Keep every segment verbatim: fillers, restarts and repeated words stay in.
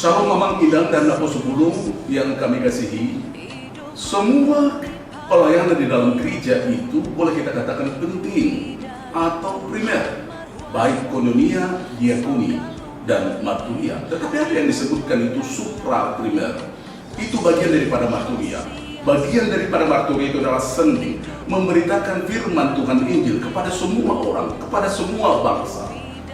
Shalom, Amang, Inang, dan Naposobulung yang kami kasihi. Semua pelayanan di dalam gereja itu boleh kita katakan penting atau primer, baik koinonia, diakonia, dan marturia. Tetapi ada yang disebutkan itu supra primer. Itu bagian daripada marturia. Bagian daripada marturia itu adalah sending, memberitakan firman Tuhan, Injil, kepada semua orang, kepada semua bangsa.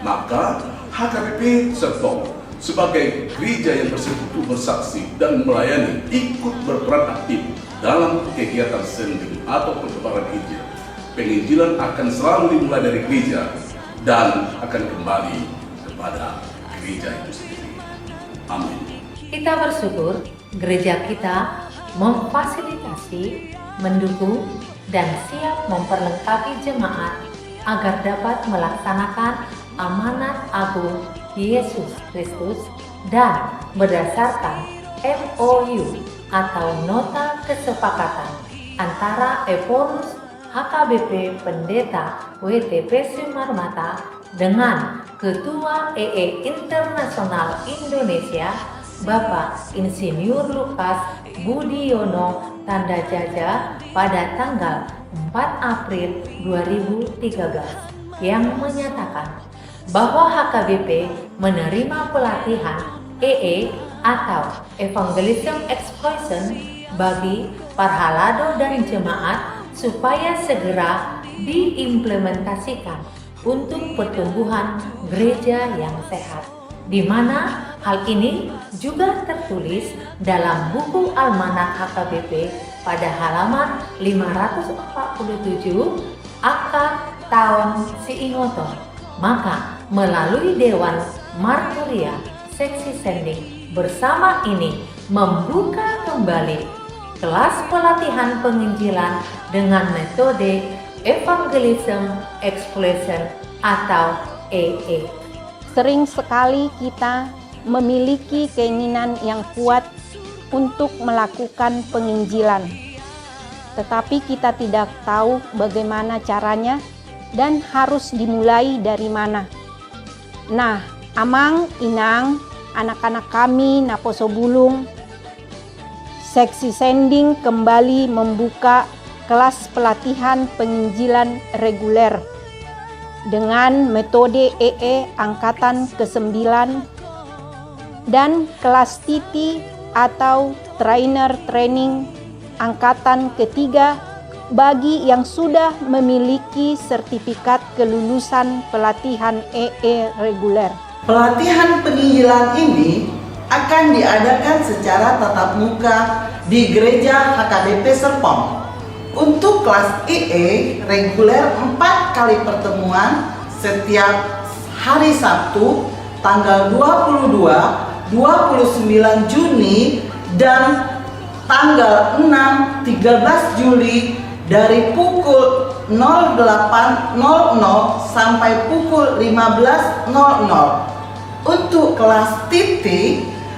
Maka H K B P Serpong sebagai gereja yang bersekutu, bersaksi, dan melayani, ikut berperan aktif dalam kegiatan sending atau pertebaran Injil. Penginjilan akan selalu dimulai dari gereja dan akan kembali kepada gereja itu sendiri. Amin. Kita bersyukur gereja kita memfasilitasi, mendukung, dan siap memperlengkapi jemaat agar dapat melaksanakan amanat agung Yesus Kristus dan berdasarkan M O U atau nota kesepakatan antara Ephorus H K B P Pendeta W T P Simarmata dengan Ketua E E Internasional Indonesia, Bapak Insinyur Lukas Budiono Tanda Jaja pada tanggal empat April dua ribu tiga belas, yang menyatakan bahwa H K B P menerima pelatihan E E atau Evangelism Explosion bagi parhalado dan jemaat supaya segera diimplementasikan untuk pertumbuhan gereja yang sehat, di mana hal ini juga tertulis dalam buku Almanak H K B P pada halaman lima ratus empat puluh tujuh, angka taon siingoton. Maka, melalui Dewan Marturia Seksi Sending bersama ini membuka kembali kelas pelatihan penginjilan dengan metode Evangelism Explosion atau E E. Sering sekali kita memiliki keinginan yang kuat untuk melakukan penginjilan, tetapi kita tidak tahu bagaimana caranya dan harus dimulai dari mana. Nah, Amang, Inang, anak-anak kami, Naposobulung, Seksi Sending kembali membuka kelas pelatihan penginjilan reguler dengan metode E E angkatan kesembilan dan kelas T T atau trainer training angkatan ketiga bagi yang sudah memiliki sertifikat kelulusan pelatihan E E reguler. Pelatihan penginjilan ini akan diadakan secara tatap muka di Gereja H K B P Serpong. Untuk kelas E E reguler empat kali pertemuan setiap hari Sabtu tanggal dua puluh dua, dua puluh sembilan Juni dan tanggal enam, tiga belas Juli dari pukul nol delapan nol nol sampai pukul lima belas nol nol. Untuk kelas T T,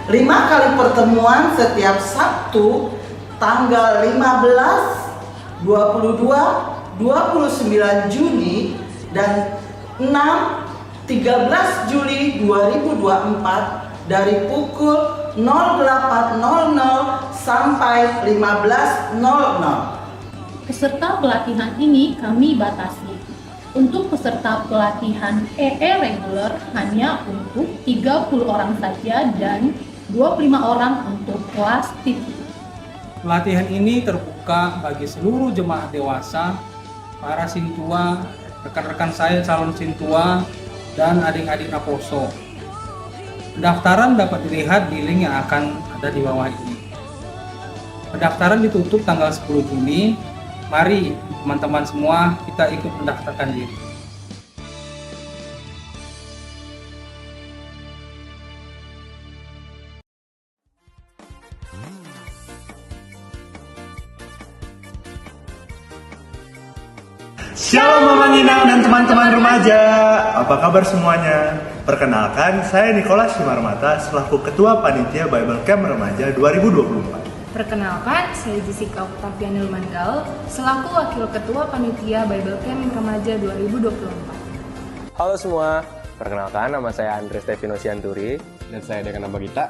lima kali pertemuan setiap Sabtu tanggal lima belas, dua puluh dua, dua puluh sembilan Juni dan enam, tiga belas Juli dua ribu dua puluh empat dari pukul nol delapan nol nol sampai lima belas nol nol. Peserta pelatihan ini kami batasi. Untuk peserta pelatihan E E reguler hanya untuk tiga puluh orang saja dan dua puluh lima orang untuk kelas T T. Pelatihan ini terbuka bagi seluruh jemaat dewasa, para sintua, rekan-rekan saya calon sintua, dan adik-adik naposo. Pendaftaran dapat dilihat di link yang akan ada di bawah ini. Pendaftaran ditutup tanggal sepuluh Juni. Mari, teman-teman semua, kita ikut mendaftarkan diri. Shalom, Amang, Inang, dan teman-teman remaja. Apa kabar semuanya? Perkenalkan, saya Nicholas Simarmata selaku Ketua Panitia Bible Camp Remaja dua ribu dua puluh empat. Perkenalkan, saya Jessica Octaviani Lumanggaol selaku Wakil Ketua Panitia Bible Camp Remaja dua ribu dua puluh empat. Halo semua, perkenalkan, nama saya Andre Stefino Sianturi. Dan saya Dekan Abagita.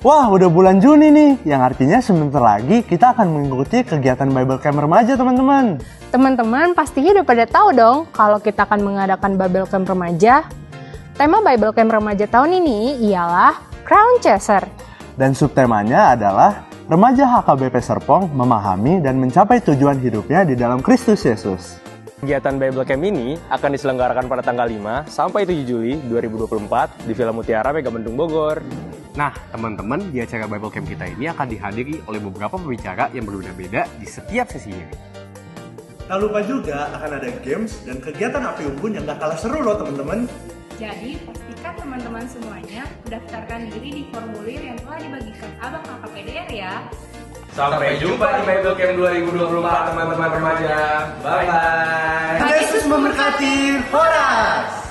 Wah, udah bulan Juni nih, yang artinya sebentar lagi kita akan mengikuti kegiatan Bible Camp Remaja, teman-teman. Teman-teman pastinya udah pada tahu dong kalau kita akan mengadakan Bible Camp Remaja. Tema Bible Camp Remaja tahun ini ialah Crown Chaser. Dan subtemanya adalah Remaja H K B P Serpong memahami dan mencapai tujuan hidupnya di dalam Kristus Yesus. Kegiatan Bible Camp ini akan diselenggarakan pada tanggal lima sampai tujuh Juli dua ribu dua puluh empat di Villa Mutiara Megamendung Bogor. Nah, teman-teman, di acara Bible Camp kita ini akan dihadiri oleh beberapa pembicara yang berbeda-beda di setiap sesinya. Tak lupa juga akan ada games dan kegiatan api unggun yang gak kalah seru loh, teman-teman. Jadi, pastikan teman-teman semuanya mendaftarkan diri di formulir yang telah dibagikan Abang K K P D R ya. Sampai jumpa di Bible Camp dua ribu dua puluh empat, teman-teman remaja. Bye-bye. Tuhan Yesus memberkati. Horas.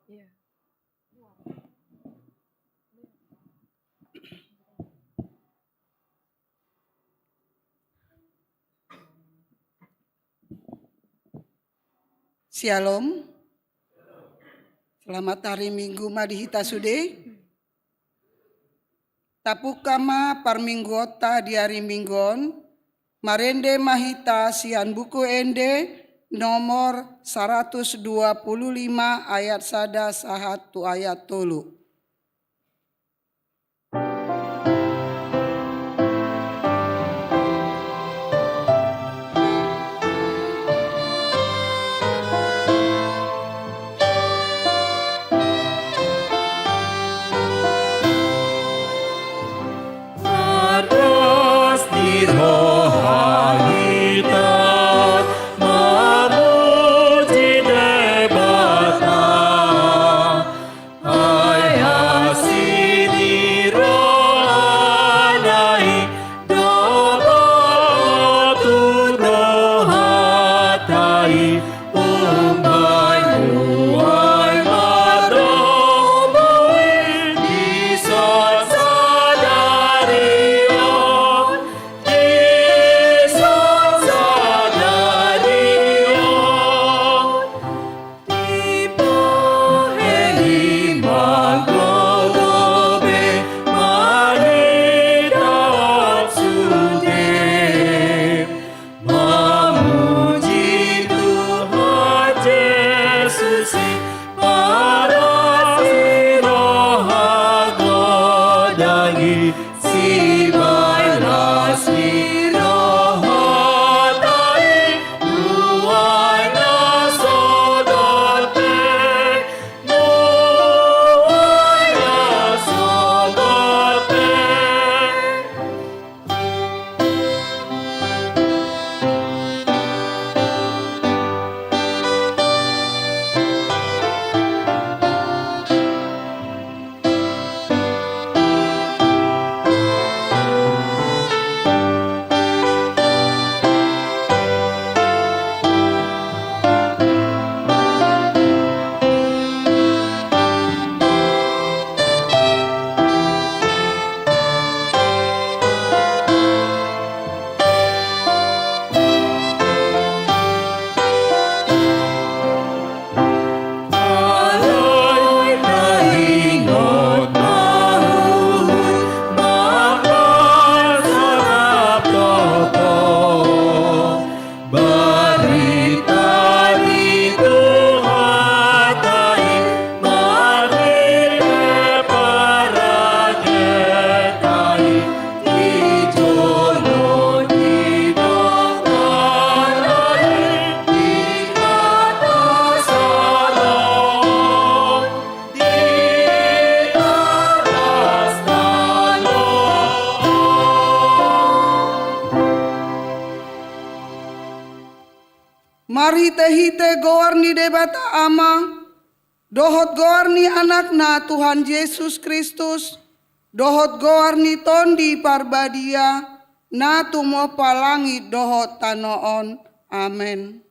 Syalom. Selamat hari Minggu ma di hita sude. Tapungka ma parmingguonta di ari Minggu on, marende ma hita sian Buku Ende nomor saratus dua pulu lima ayat sada sahat tu ayat tolu. Marlas ni roha hita mamuji Debata. Ai asi ni rohana i, dohot tu rohanta i, umbahen nuaeng mardomu i, dison sadari on, dison sadari on. Dibahen i ma gogo be, marhite on sude mamuji Tuhan Jesus i, marlas ni roha godang i, sibahen las ni rohanta i, nuaeng na sogot pe, nuaeng na sogot pe. Barita ni Tuhanta i marhite parangenta i, di jolo ni donganna i, di atas tano. Marhitehite goar ni Debata Ama, dohot goar ni Anakna Tuhan Jesus Kristus, dohot goar ni Tondi Parbadia, na tumompa langit dohot tano on. Amen.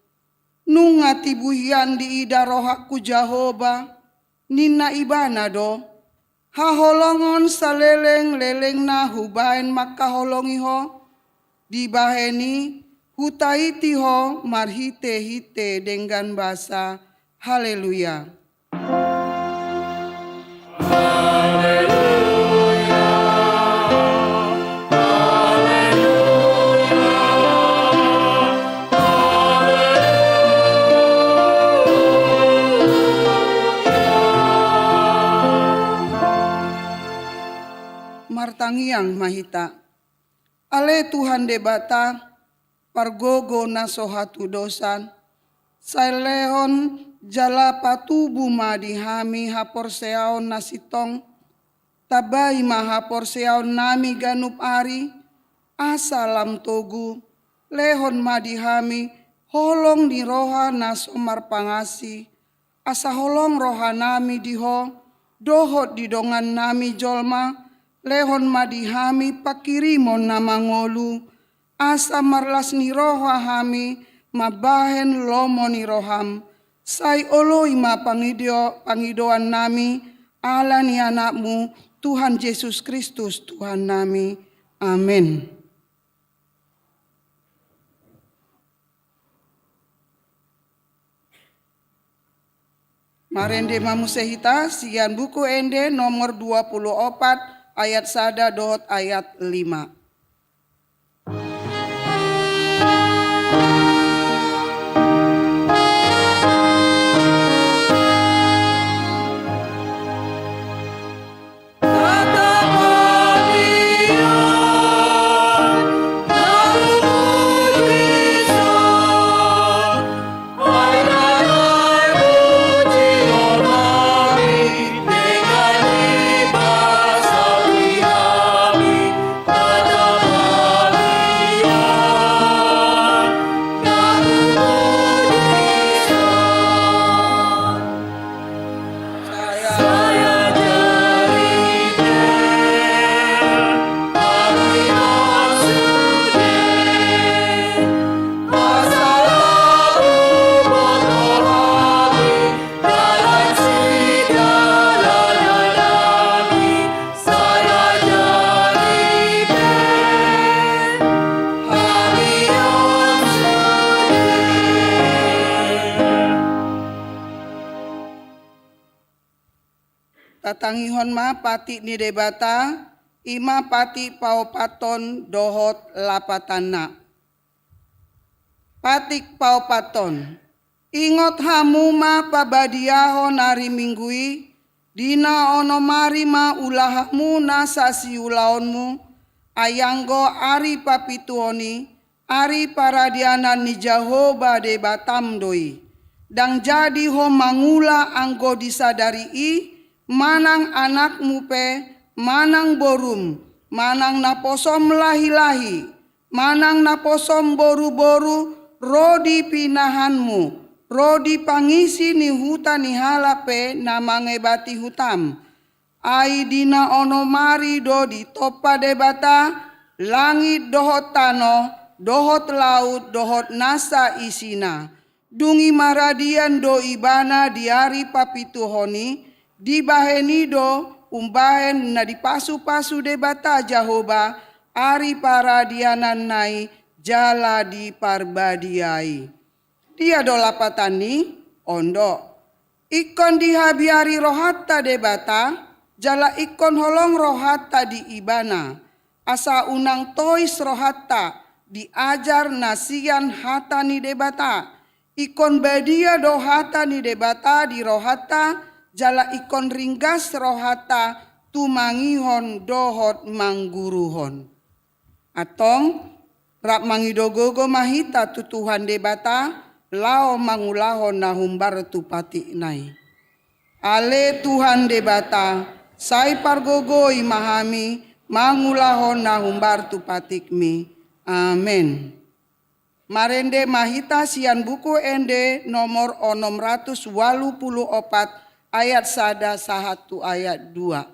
Nunga tibu hian diida rohangku Jahowa, ninna Ibana do. Haholongon saleleng-lelengna hubahen mangkaholongi ho, dibahen i hutaiti ho marhite-hite denggan basa. Haleluya. Martangiang ma hita. Ale Tuhan Debata, pargogo na so hatudosan, sai lehon jala patubu ma di hami haporseaon na sintong, tambai ma haporseaonnami ganup ari, asa lam togu, lehon ma di hami holong ni roha na so marpangasi, asa holong rohanami di Ho, dohot di dongannami jolma, lehon ma di hami panghirimon na mangolu, asa marlas ni roha hami mambahen lomo ni roham, Sai oloi ma pangido-, pangidoannami, ala ni Anakmu, Tuhan Jesus Kristus, Tuhannami. Amen. Marende ma muse hita sian Buku Ende nomor dua pulu opat, ayat sada dohot ayat lima. Tatangihon ma patik ni Debata, i ma patik paopathon dohot lapatanna. Patik paopathon. Ingot hamu ma pabadiahon ari Minggu i, di na onom ari ma ula hamu nasa siulaonmu, ai anggo ari papituhon i, ari paradianan ni Jahowa Debatam do i. Ndang jadi ho mangula anggo di sadari i, manang anakmu pe, manang borum, manang naposom lahilahi, manang naposom boruboru, ro di pinahanmu, ro di pangisi ni huta ni halak pe na mangebati hutam. Ai di na onom ari do ditompa Debata langit dohot tano, dohot laut, dohot nasa isina. Dung i maradian do ibana di ari papituhon i, dibahen i do umbahen na dipasupasu Debata Jahowa ari paradiananna i jala diparbadiai. Dia do lapatan ni? On do. Ingkon dihabiari rohanta Debata, jala ingkon holong rohanta di Ibana, asa unang tois rohanta diajar na sian hata ni Debata. Ingkon badia do hata ni Debata di rohanta, jala ingkon ringgas rohanta tumangihon dohot mangguruhon. Antong, rap mangido gogo ma hita tu Tuhan Debata, laho mangulahon na humbar tu patikna i. Ale Tuhan Debata, sai pargogoi ma hami mangulahon na humbar tu patikmi. Amen. Marende ma hita sian Buku Ende nomor onom ratus ualu pulu opat, ayat sada sahat tu ayat dua.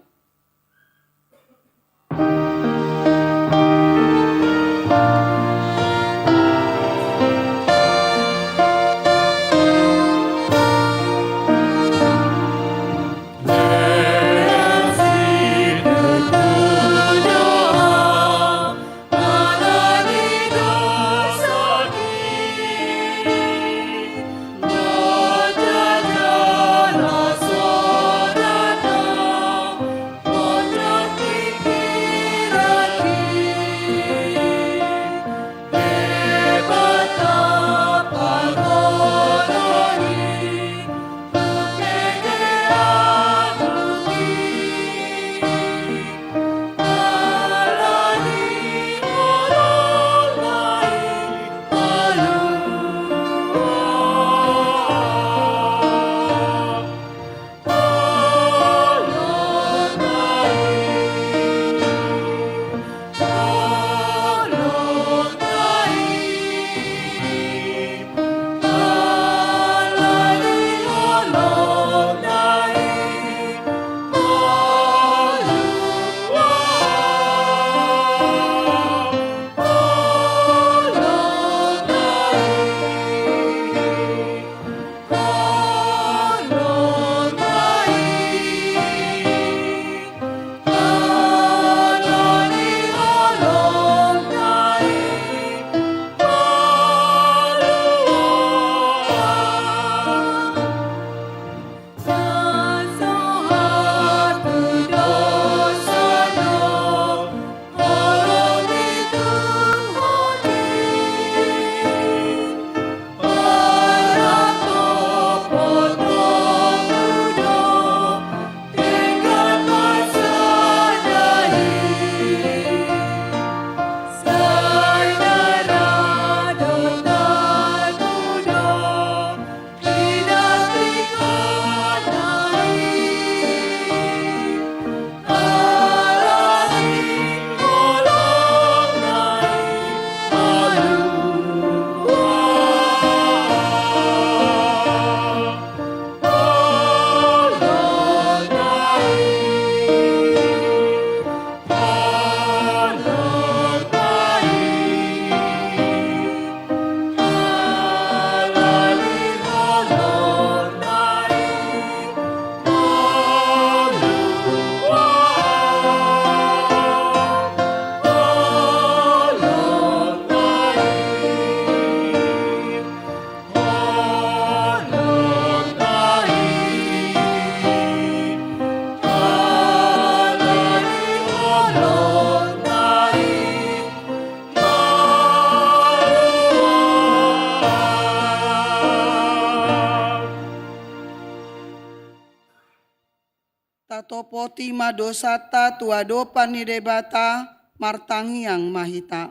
Tatopoti ma dosanta tu adopan ni Debata, martangiang ma hita.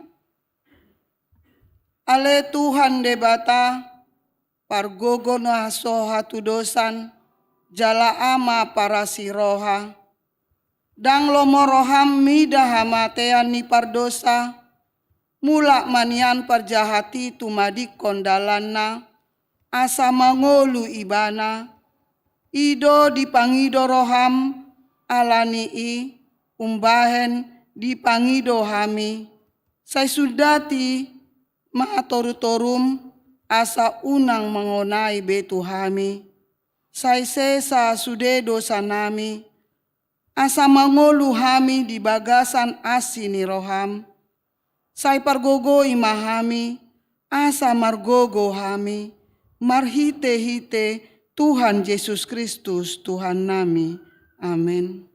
Ale Tuhan Debata, pargogo na so hatudosan, jala Ama parasi roha. Ndang lomo roham mida hamatean ni pardosa, mulak ma nian parjahat i tumadingkon dalanna, asa mangolu ibana. I do dipangido roham, ala ni i umbahen dipangido hami. Sai sundati ma torutorum, asa unang mangonai be tu hami. Sai sesa sude dosanami, asa mangolu hami di bagasan asi ni roham. Sai pargogoi ma hami, asa margogo hami, marhitehite Tuhan Jesus Kristus Tuhannami. Amen.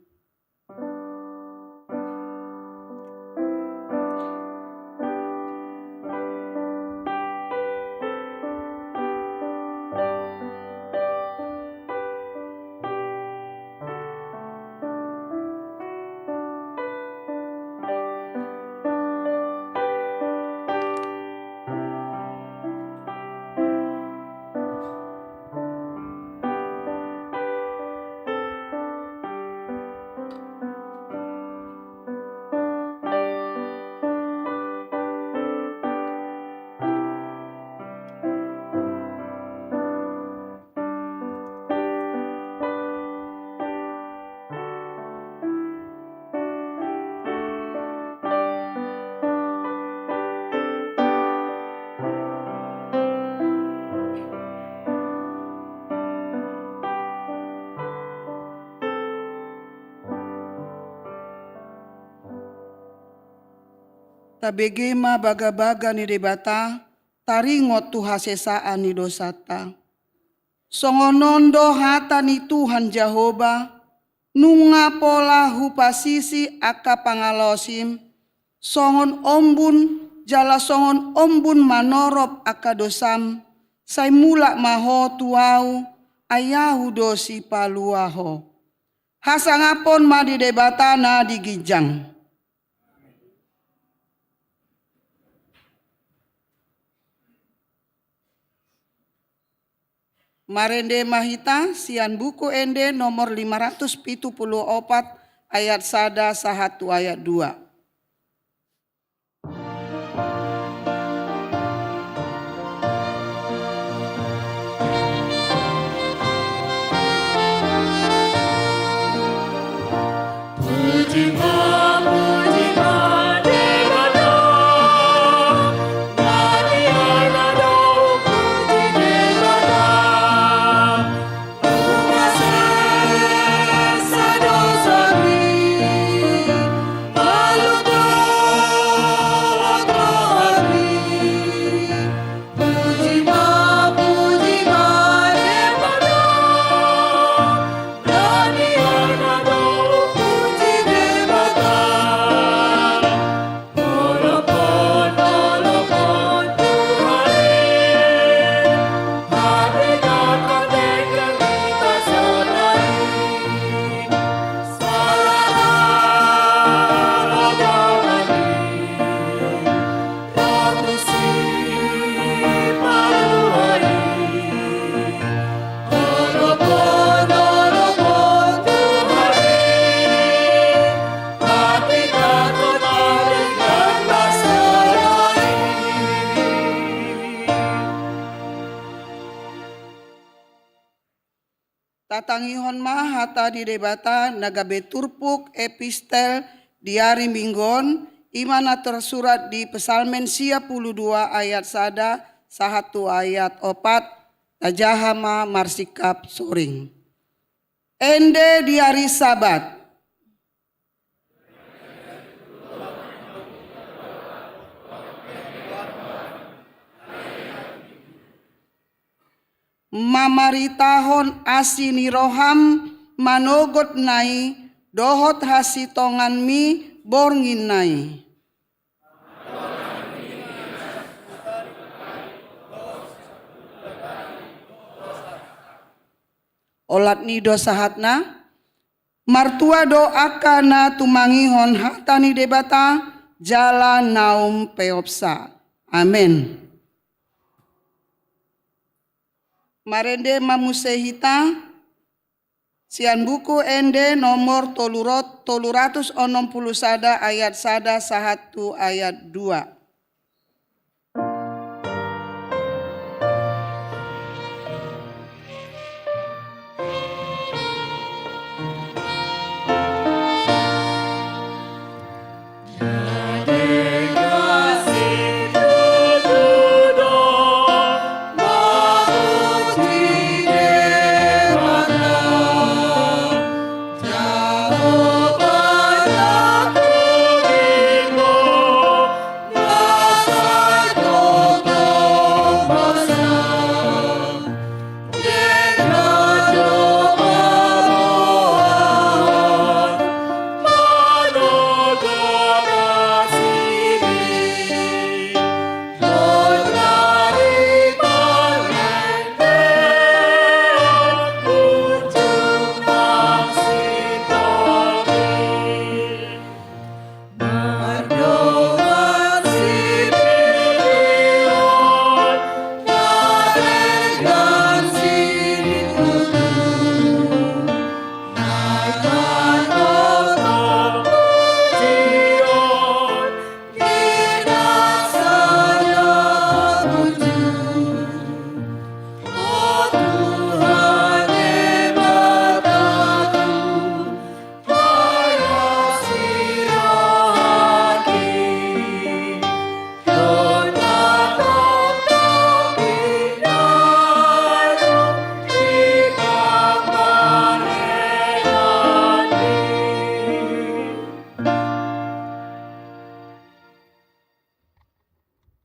Tabege ma bagabaga ni Debata, taringot tu hasesaan ni dosanta. Songon on do hata ni Tuhan Jahowa: Nunga pola hupasisi angka pangalaosim, songon ombun, jala songon ombun manorop angka dosam, sai mulak ma ho tu Ahu, ai Ahu do Sipalua ho. Hasangapon ma di Debata na di ginjang. Marende ma hita sian Buku Ende nomor lima ratus pitu pulu opat, ayat sada sahat tu ayat dua. Tatangihon ma hata ni Debata na gabe turpuk epistel di ari Minggu on, i ma na tarsurat di Psalmen sia pulu dua ayat sada sahat tu ayat opat. Tajaha ma marsingkap soring. Ende di ari Sabat. Mamaritahon asi ni roham manogot na i, dohot hasintonganmi borngin na i. Olat ni do sahatna. Martua do angka na tumangihon hata ni Debata jala naung peopsa. Amen. Marende ma muse hita sian Buku Ende nomor tolu rot-, tolu ratus onom pulu sada, ayat sada sahat tu ayat dua.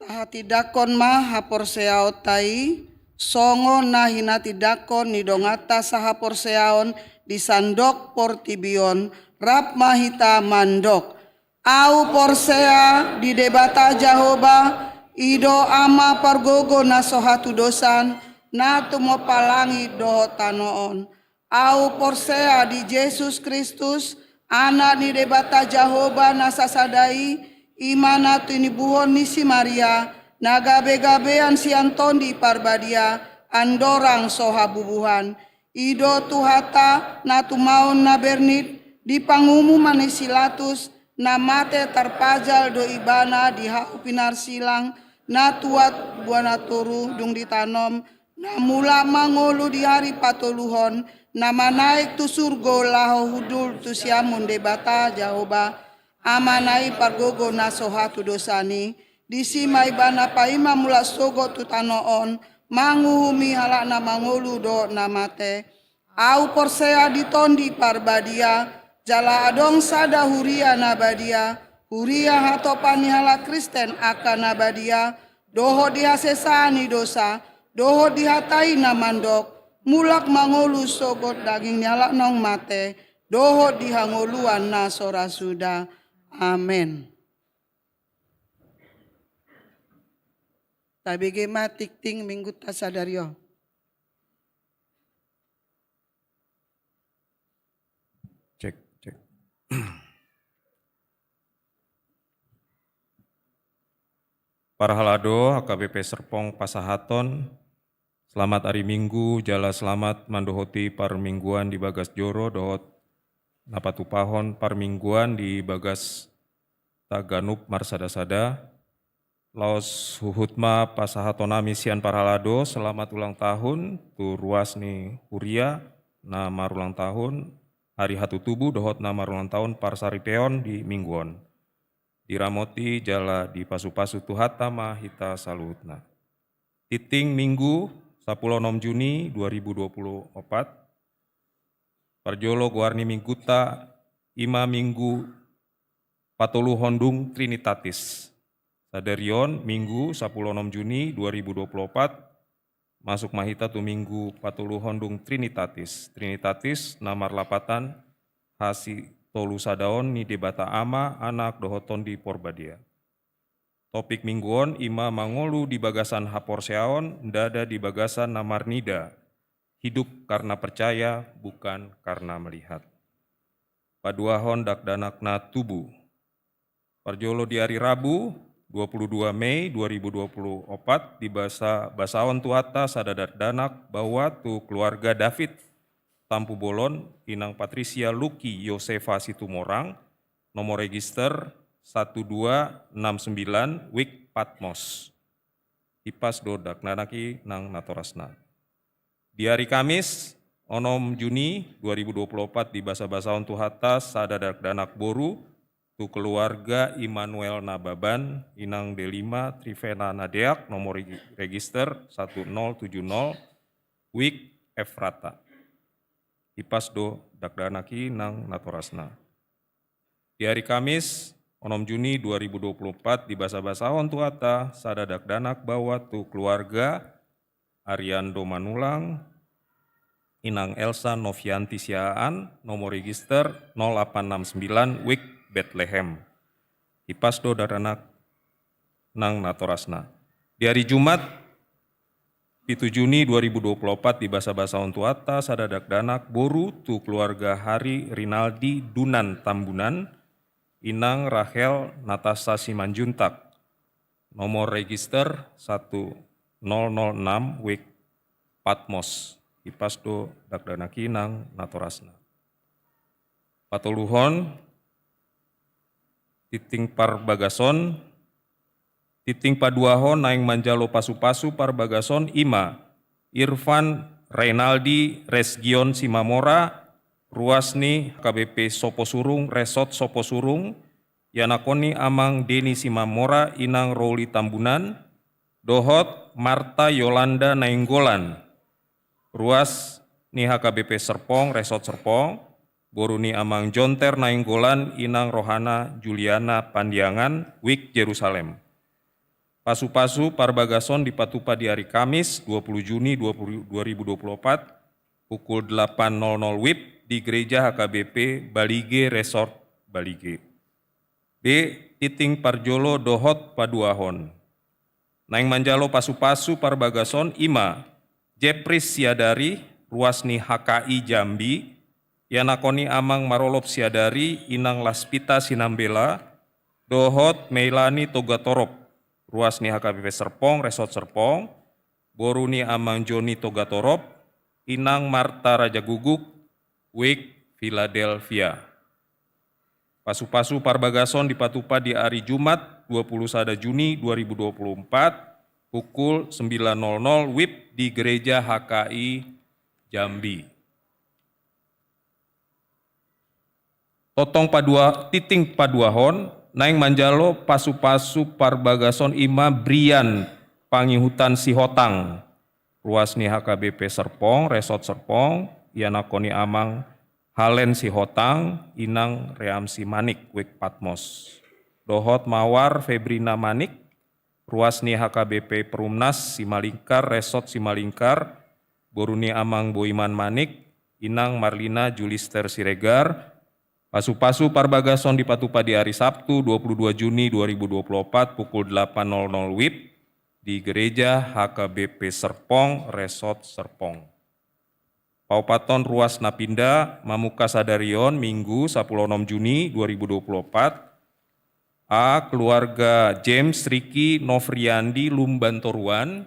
Tahatindangkon ma haporseaonta i, songon na hinatindangkon ni donganta sahaporseaon di sandok portibi on, rap ma hita mandok: Ahu porsea di Debata Jahowa, i do Ama pargogo na so hatudosan, na tumompa langit dohot tano on. Ahu porsea di Jesus Kristus, Anak ni Debata Jahowa na sasada i, i ma na tinibuhon ni si Maria, na gabegabean sian Tondi Parbadia, andorang so habubuhan. I do Tuhanta na tumaon na bernit, di pangumuman ni si Latus, na mate tarpajal do ibana di hau pinarsilang, na tuat buana toru dung ditanom, na mulak mangolu di ari patoluhon, na manaek tu surgo laho hundul tu siamun Debata Jahowa, Amana i pargogo na so hatudosan i, disi ma ibana paima mulak sogot tu tano on, manguhumi halak na mangolu dohot na mate. Ahu porsea di Tondi Parbadia, jala adong sada huria na badia, huria hatopan ni halak Kristen angka na badia, dohot di hasesaan ni dosa, dohot di hata i na mandok: Mulak mangolu sogot daging ni halak naung mate, dohot di hangoluan na so ra suda. Amen. Tabege ma tingting Minggunta sadari on. Cek, cek. Parhalado, H K B P Serpong pasahathon selamat ari Minggu, jala selamat mandohoti parmingguan di bagas joro dohot na patupahon parmingguan di bagas taganup marsada-sada. Laos huhut ma pasahaton nami sian parhalado selamat ulang tahun tu ruas ni huria na marulang tahun ari hatutubu dohot na marulang tahun parsaripeon di Minggu on. Diramoti jala dipasupasu Tuhanta ma hita saluhutna. Tingting Minggu, sampulu onom Juni dua ribu dua puluh opat. Parjolo goar ni Minggunta, i ma Minggu patoluhon dung Trinitatis. Sadari on, Minggu, sampulu onom Juni dua ribu dua puluh opat, masuk ma hita tu Minggu patoluhon dung Trinitatis. Trinitatis na marlapatan hasitolusadaon ni Debata Ama, Anak, dohot Tondi Porbadia. Topik Minggu on i ma mangolu di bagasan haporseaon, ndada di bagasan na marnida, hidup karena percaya, bukan karena melihat. paduahon dakdanakna tubu. Parjolo di ari Rabu, dua puluh dua Mei dua ribu dua puluh opat, dibasa-, basaon Tuhanta sada dakdanak baoa tu keluarga David Tampubolon, inang Patricia Luki Yosefa Situmorang, nomor register satu dua enam sembilan, Wik Patmos. Hipas do dakdanak i nang natorasna. Di ari Kamis, onom Juni dua ribu dua puluh opat, dibasa-basaon Tuhanta sada dakdanak boru tu keluarga Immanuel Nababan, inang Delima Trivena Nadeak, nomor regi-, register satu nol tujuh nol, Wik Efrata. Hipas do dakdanak i nang natorasna. Di ari Kamis, onom Juni dua ribu dua puluh opat, dibasa-basahon Tuhanta sada dakdanak baoa tu keluarga Ariando Manulang, inang Elsa Novianti Siahaan, nomor register nol delapan enam sembilan, Wik Betlehem. Hipas do dakdanak nang natorasna. Di ari Jumat, pitu Juni dua ribu dua puluh opat, dibasa-basahon Tuhanta sada dakdanak boru tu keluarga Hari Rinaldi Dunan Tambunan, inang Rachel Natasha Simanjuntak, nomor register satu nol nol enam, Wik Patmos. Hipas do dakdanak i nang natorasna. Patoluhon, tinting parbagason, tinting paduahon naeng manjalo pasu-pasu parbagason i ma Irfan Renaldi Resgion Simamora, ruas ni H K B P Soposurung, Resort Soposurung, ianakhon ni amang Deni Simamora, inang Roli Tambunan, dohot Marta Yolanda Nainggolan, ruas ni H K B P Serpong, Resort Serpong, boru ni amang Jonter Nainggolan, inang rohana Juliana Pandiangan, Wik Jerusalem. Pasu-pasu parbagason dipatupa di ari Kamis, dua puluh Juni dua puluh, dua ribu dua puluh opat, pukul delapan nol nol wib di Gereja H K B P Balige Resort Balige. B. Tinting parjolo dohot paduahon. Naeng manjalo pasu-pasu parbagason i ma Jepris Siadari, ruas ni H K I Jambi, ianakhon ni amang Marolop Siadari, inang Laspita Sinambela, dohot Meilani Togatorop, ruas ni H K B P Serpong, Resort Serpong, boru ni amang Joni Togatorop, inang Marta Rajaguguk, Wik Philadelphia. Pasu-pasu parbagason dipatupa di ari Jumat, dua puluh sada Juni dua ribu dua puluh empat, pukul sembilan nol nol wib di Gereja H K I Jambi. Tongtong padua, tinting paduahon, naeng manjalo pasu-pasu parbagason i ma Brian Pangihutan Sihotang, ruas ni H K B P Serpong, Resort Serpong, ianakhon ni amang Halen Sihotang, inang Reamsi Manik, Wik Patmos. Dohot Mawar Febrina Manik, ruas ni H K B P Perumnas Simalingkar, Resort Simalingkar, boru ni amang Boiman Manik, inang Marlina Julister Siregar. Pasu-pasu parbagason dipatupa di ari Sabtu, dua puluh dua Juni dua ribu dua puluh opat, pukul delapan nol nol wib di Gereja H K B P Serpong, Resort Serpong. Paopathon ruas na pinda mamungka sadari on, Minggu, sapuluh onom Juni dua ribu dua puluh opat. A. Keluarga James Riki Novriandi Lumban Toruan,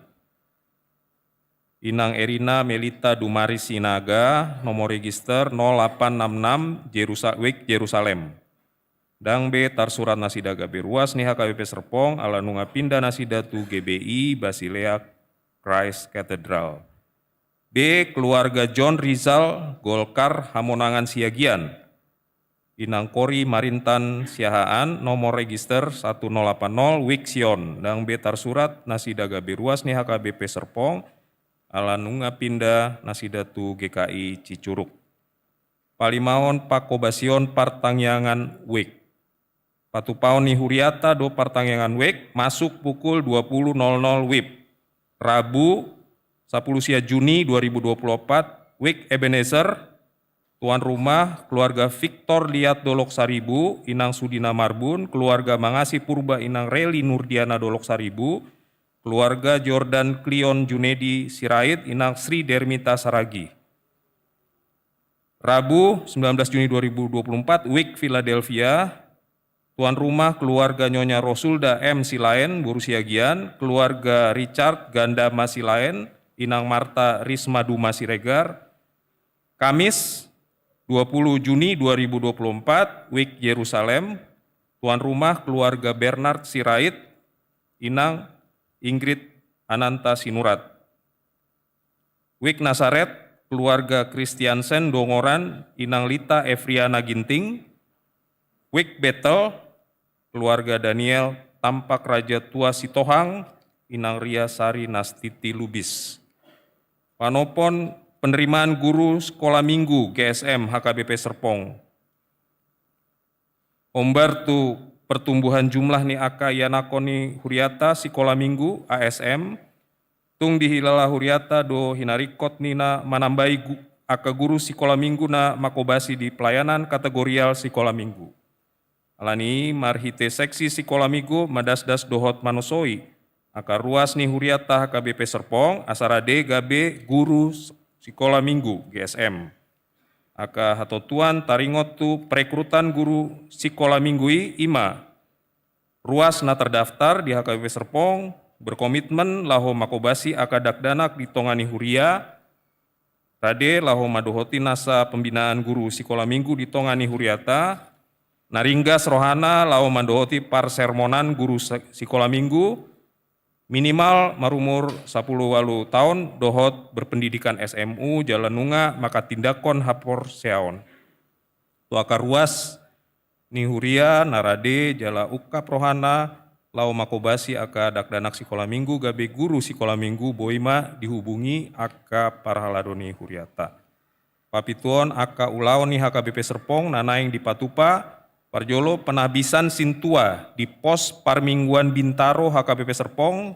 inang Erina Melita Dumari Sinaga, nomor register nol delapan enam enam, Jerusa-, Wik Jerusalem. Ndang be tarsurat nasida gabe ruas ni H K B P Serpong, ala nunga pinda nasida tu G B I Basilea Christ Cathedral. B. Keluarga John Rizal Golkar Hamonangan Siagian, inang Kori Marintan Siahaan, nomor register satu nol delapan nol, Wik Sion. Ndang be tarsurat nasida gabe ruas ni H K B P Serpong, ala nunga pinda nasida tu G K I Cicuruk. Palimahon pangkobasion partangiangan wijk. Patupaon ni huriata do partangiangan wijk masuk pukul dua puluh nol nol wib. Rabu, sapuluh sia Juni dua ribu dua puluh opat, Wijk Ebenezer, tuan rumah, keluarga Victor Liat Dolok Saribu, inang Sudina Marbun, keluarga Mangasi Purba, inang Reli Nurdiana Dolok Saribu, keluarga Jordan Klion Junedi Sirait, inang Sri Dermita Saragih. Rabu, sembilan belas Juni dua ribu dua puluh empat, WIK Philadelphia, tuan rumah keluarga Nyonya Rosulda M Silaen, boru Siagian, keluarga Richard Ganda Masilaen, Inang Marta Risma Duma Siregar. Kamis, dua puluh Juni dua ribu dua puluh empat, WIK Yerusalem, tuan rumah keluarga Bernard Sirait, Inang Ingrid Ananta Sinurat. WIK Nasaret, keluarga Kristiansen Dongoran, Inang Lita Efriana Ginting. WIK Betel, keluarga Daniel Tampak Raja Tua Sitohang, Inang Ria Sari Nastiti Lubis. Panopon penerimaan guru sekolah minggu G S M H K B P Serpong. Hombar tu pertumbuhan jumlah ni angka ianakhon ni huriata sikola minggu, A S M, tung dihilala huriata do hinaringkot ni na manambai gu-, angka guru sikola minggu na mangkobasi di pelayanan kategorial sikola minggu. Alani i marhite seksi sikola minggu madasdas dohot manosoi angka ruas ni huriata H K B P Serpong, asa rade gabe guru s-, sikola minggu, G S M. Angka hatotuan taringot tu perekrutan guru sikola minggu i ima: ruas na terdaftar di H K B P Serpong, berkomitmen laho mangkobasi angka dakdanak di tonga ni huria, rade laho mandohoti nasa pembinaan guru sikola minggu di tonga ni huriata, na ringgas rohana laho mandohoti parsermonan guru se-, sikola minggu, minimal marumur sapuluh ualu taon dohot berpendidikan S M U jala nunga manghatindanghon haporseaon. Tu angka ruas ni huria na rade jala ungkap rohana laho mangkobasi angka dakdanak sikola minggu gabe guru sikola minggu, boi ma dihubungi angka parhalado ni huriata. Papituhon angka ulaon ni H K B P Serpong na naeng dipatupa. Parjolo, penahbisan sintua di pos parmingguan Bintaro H K B P Serpong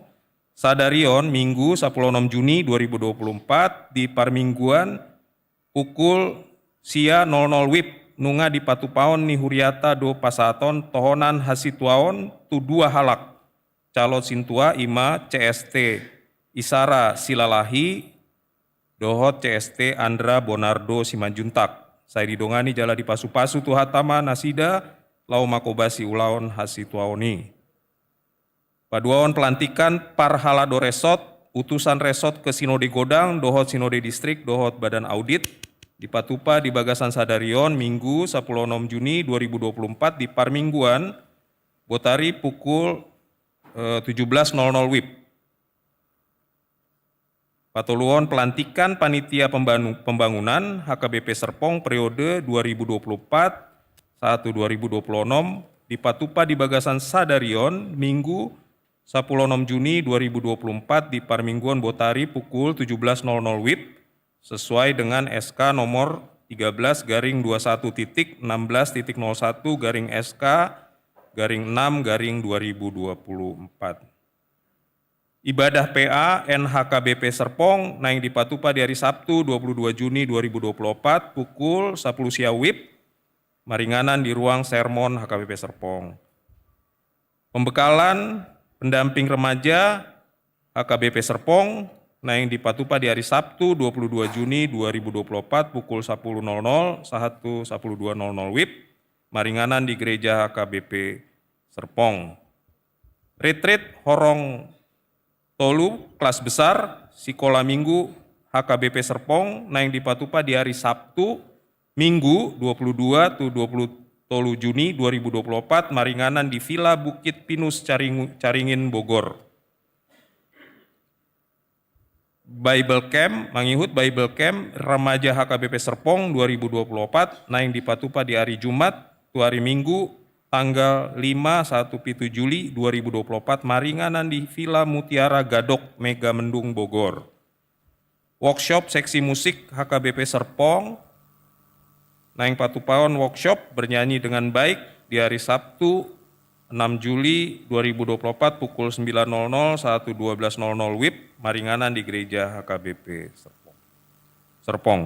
sadari on, Minggu, sapuluh onom Juni dua ribu dua puluh empat, di parmingguan pukul sia nol nol WIB, nunga dipatupaon ni huriata do pasahaton tohonan hasituaon tu dua halak calon sintua, ima C S T Isara Silalahi dohot C S T Andra Bonardo Simanjuntak. Sai didongani jala dipasupasu Tuhanta ma nasida laho mangkobasi ulaon hasituaon i. Paduahon, pelantikan parhalado resort, utusan resort ke sinode godang dohot sinode distrik dohot badan audit, dipatupa di bagasan sadari on, Minggu, sapuluh onom Juni dua ribu dua puluh empat, di parmingguan, botari pukul, eh, tujuh belas nol nol WIB. Patoluhon, pelantikan panitia pembanu-, pembangunan H K B P Serpong periode dua ribu dua puluh empat sahat tu dua ribu dua puluh onom, dipatupa di bagasan sadari on, Minggu, sapuluh onom Juni dua ribu dua puluh empat, di parmingguan, botari pukul tujuh belas nol nol WIB, sesuai dengan S K nomor tiga belas garing dua satu titik enam belas titik nol satu garing S K garing enam garing dua ribu dua puluh empat. Ibadah P A N H K B P Serpong naeng dipatupa di ari Sabtu, dua puluh dua Juni dua ribu dua puluh empat, pukul sapuluh sia WIB, maringanan di ruang sermon H K B P Serpong. Pembekalan pendamping remaja H K B P Serpong naeng dipatupa di ari Sabtu, dua puluh dua Juni dua ribu dua puluh empat, pukul sapuluh nol nol sahat tu sapuluh dua nol nol WIB, maringanan di gereja H K B P Serpong. Retreat horong tolu kelas besar sikola minggu H K B P Serpong naeng dipatupa di ari Sabtu, Minggu, dua puluh dua tu dua puluh tolu Juni dua ribu dua puluh empat, maringanan di Villa Bukit Pinus Caringu-, Caringin, Bogor. Bible Camp, mangihut Bible Camp remaja H K B P Serpong dua ribu dua puluh empat, naeng dipatupa di ari Jumat tu ari Minggu, tanggal lima sahat tu pitu Juli dua ribu dua puluh empat, maringanan di Villa Mutiara Gadok, Megamendung, Bogor. Workshop seksi musik H K B P Serpong naeng patupaon workshop bernyanyi dengan baik di hari Sabtu, enam Juli dua ribu dua puluh empat, pukul sembilan nol nol sahat tu dua belas nol nol WIB, maringanan di gereja H K B P Serpong. Serpong.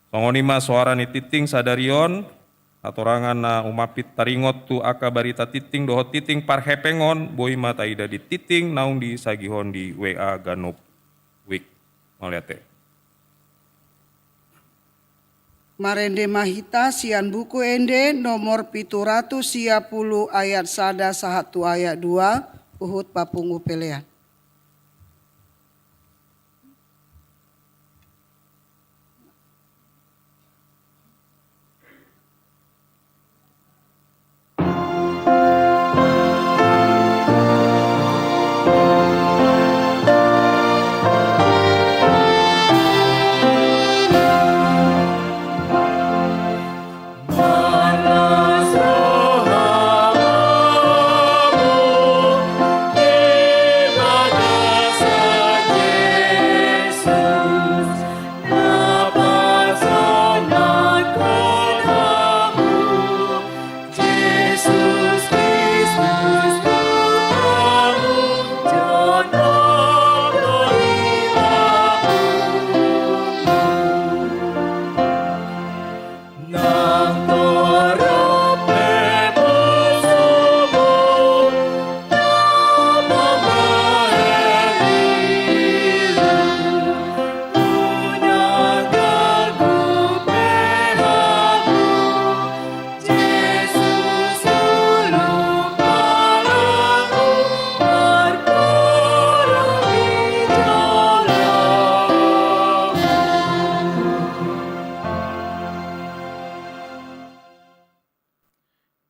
Songon i ma soara ni tingting sadari on, hatorangan na umampit taringot tu angka barita tingting dohot tingting parhepeng on, boi ma taida di tingting naung disagihon di W A ganup. WIB. Mauliate. Marende ma hita sian Buku Ende nomor pitu ratus sia pulu ayat sada sahat tu ayat dua, huhut papungu pelean.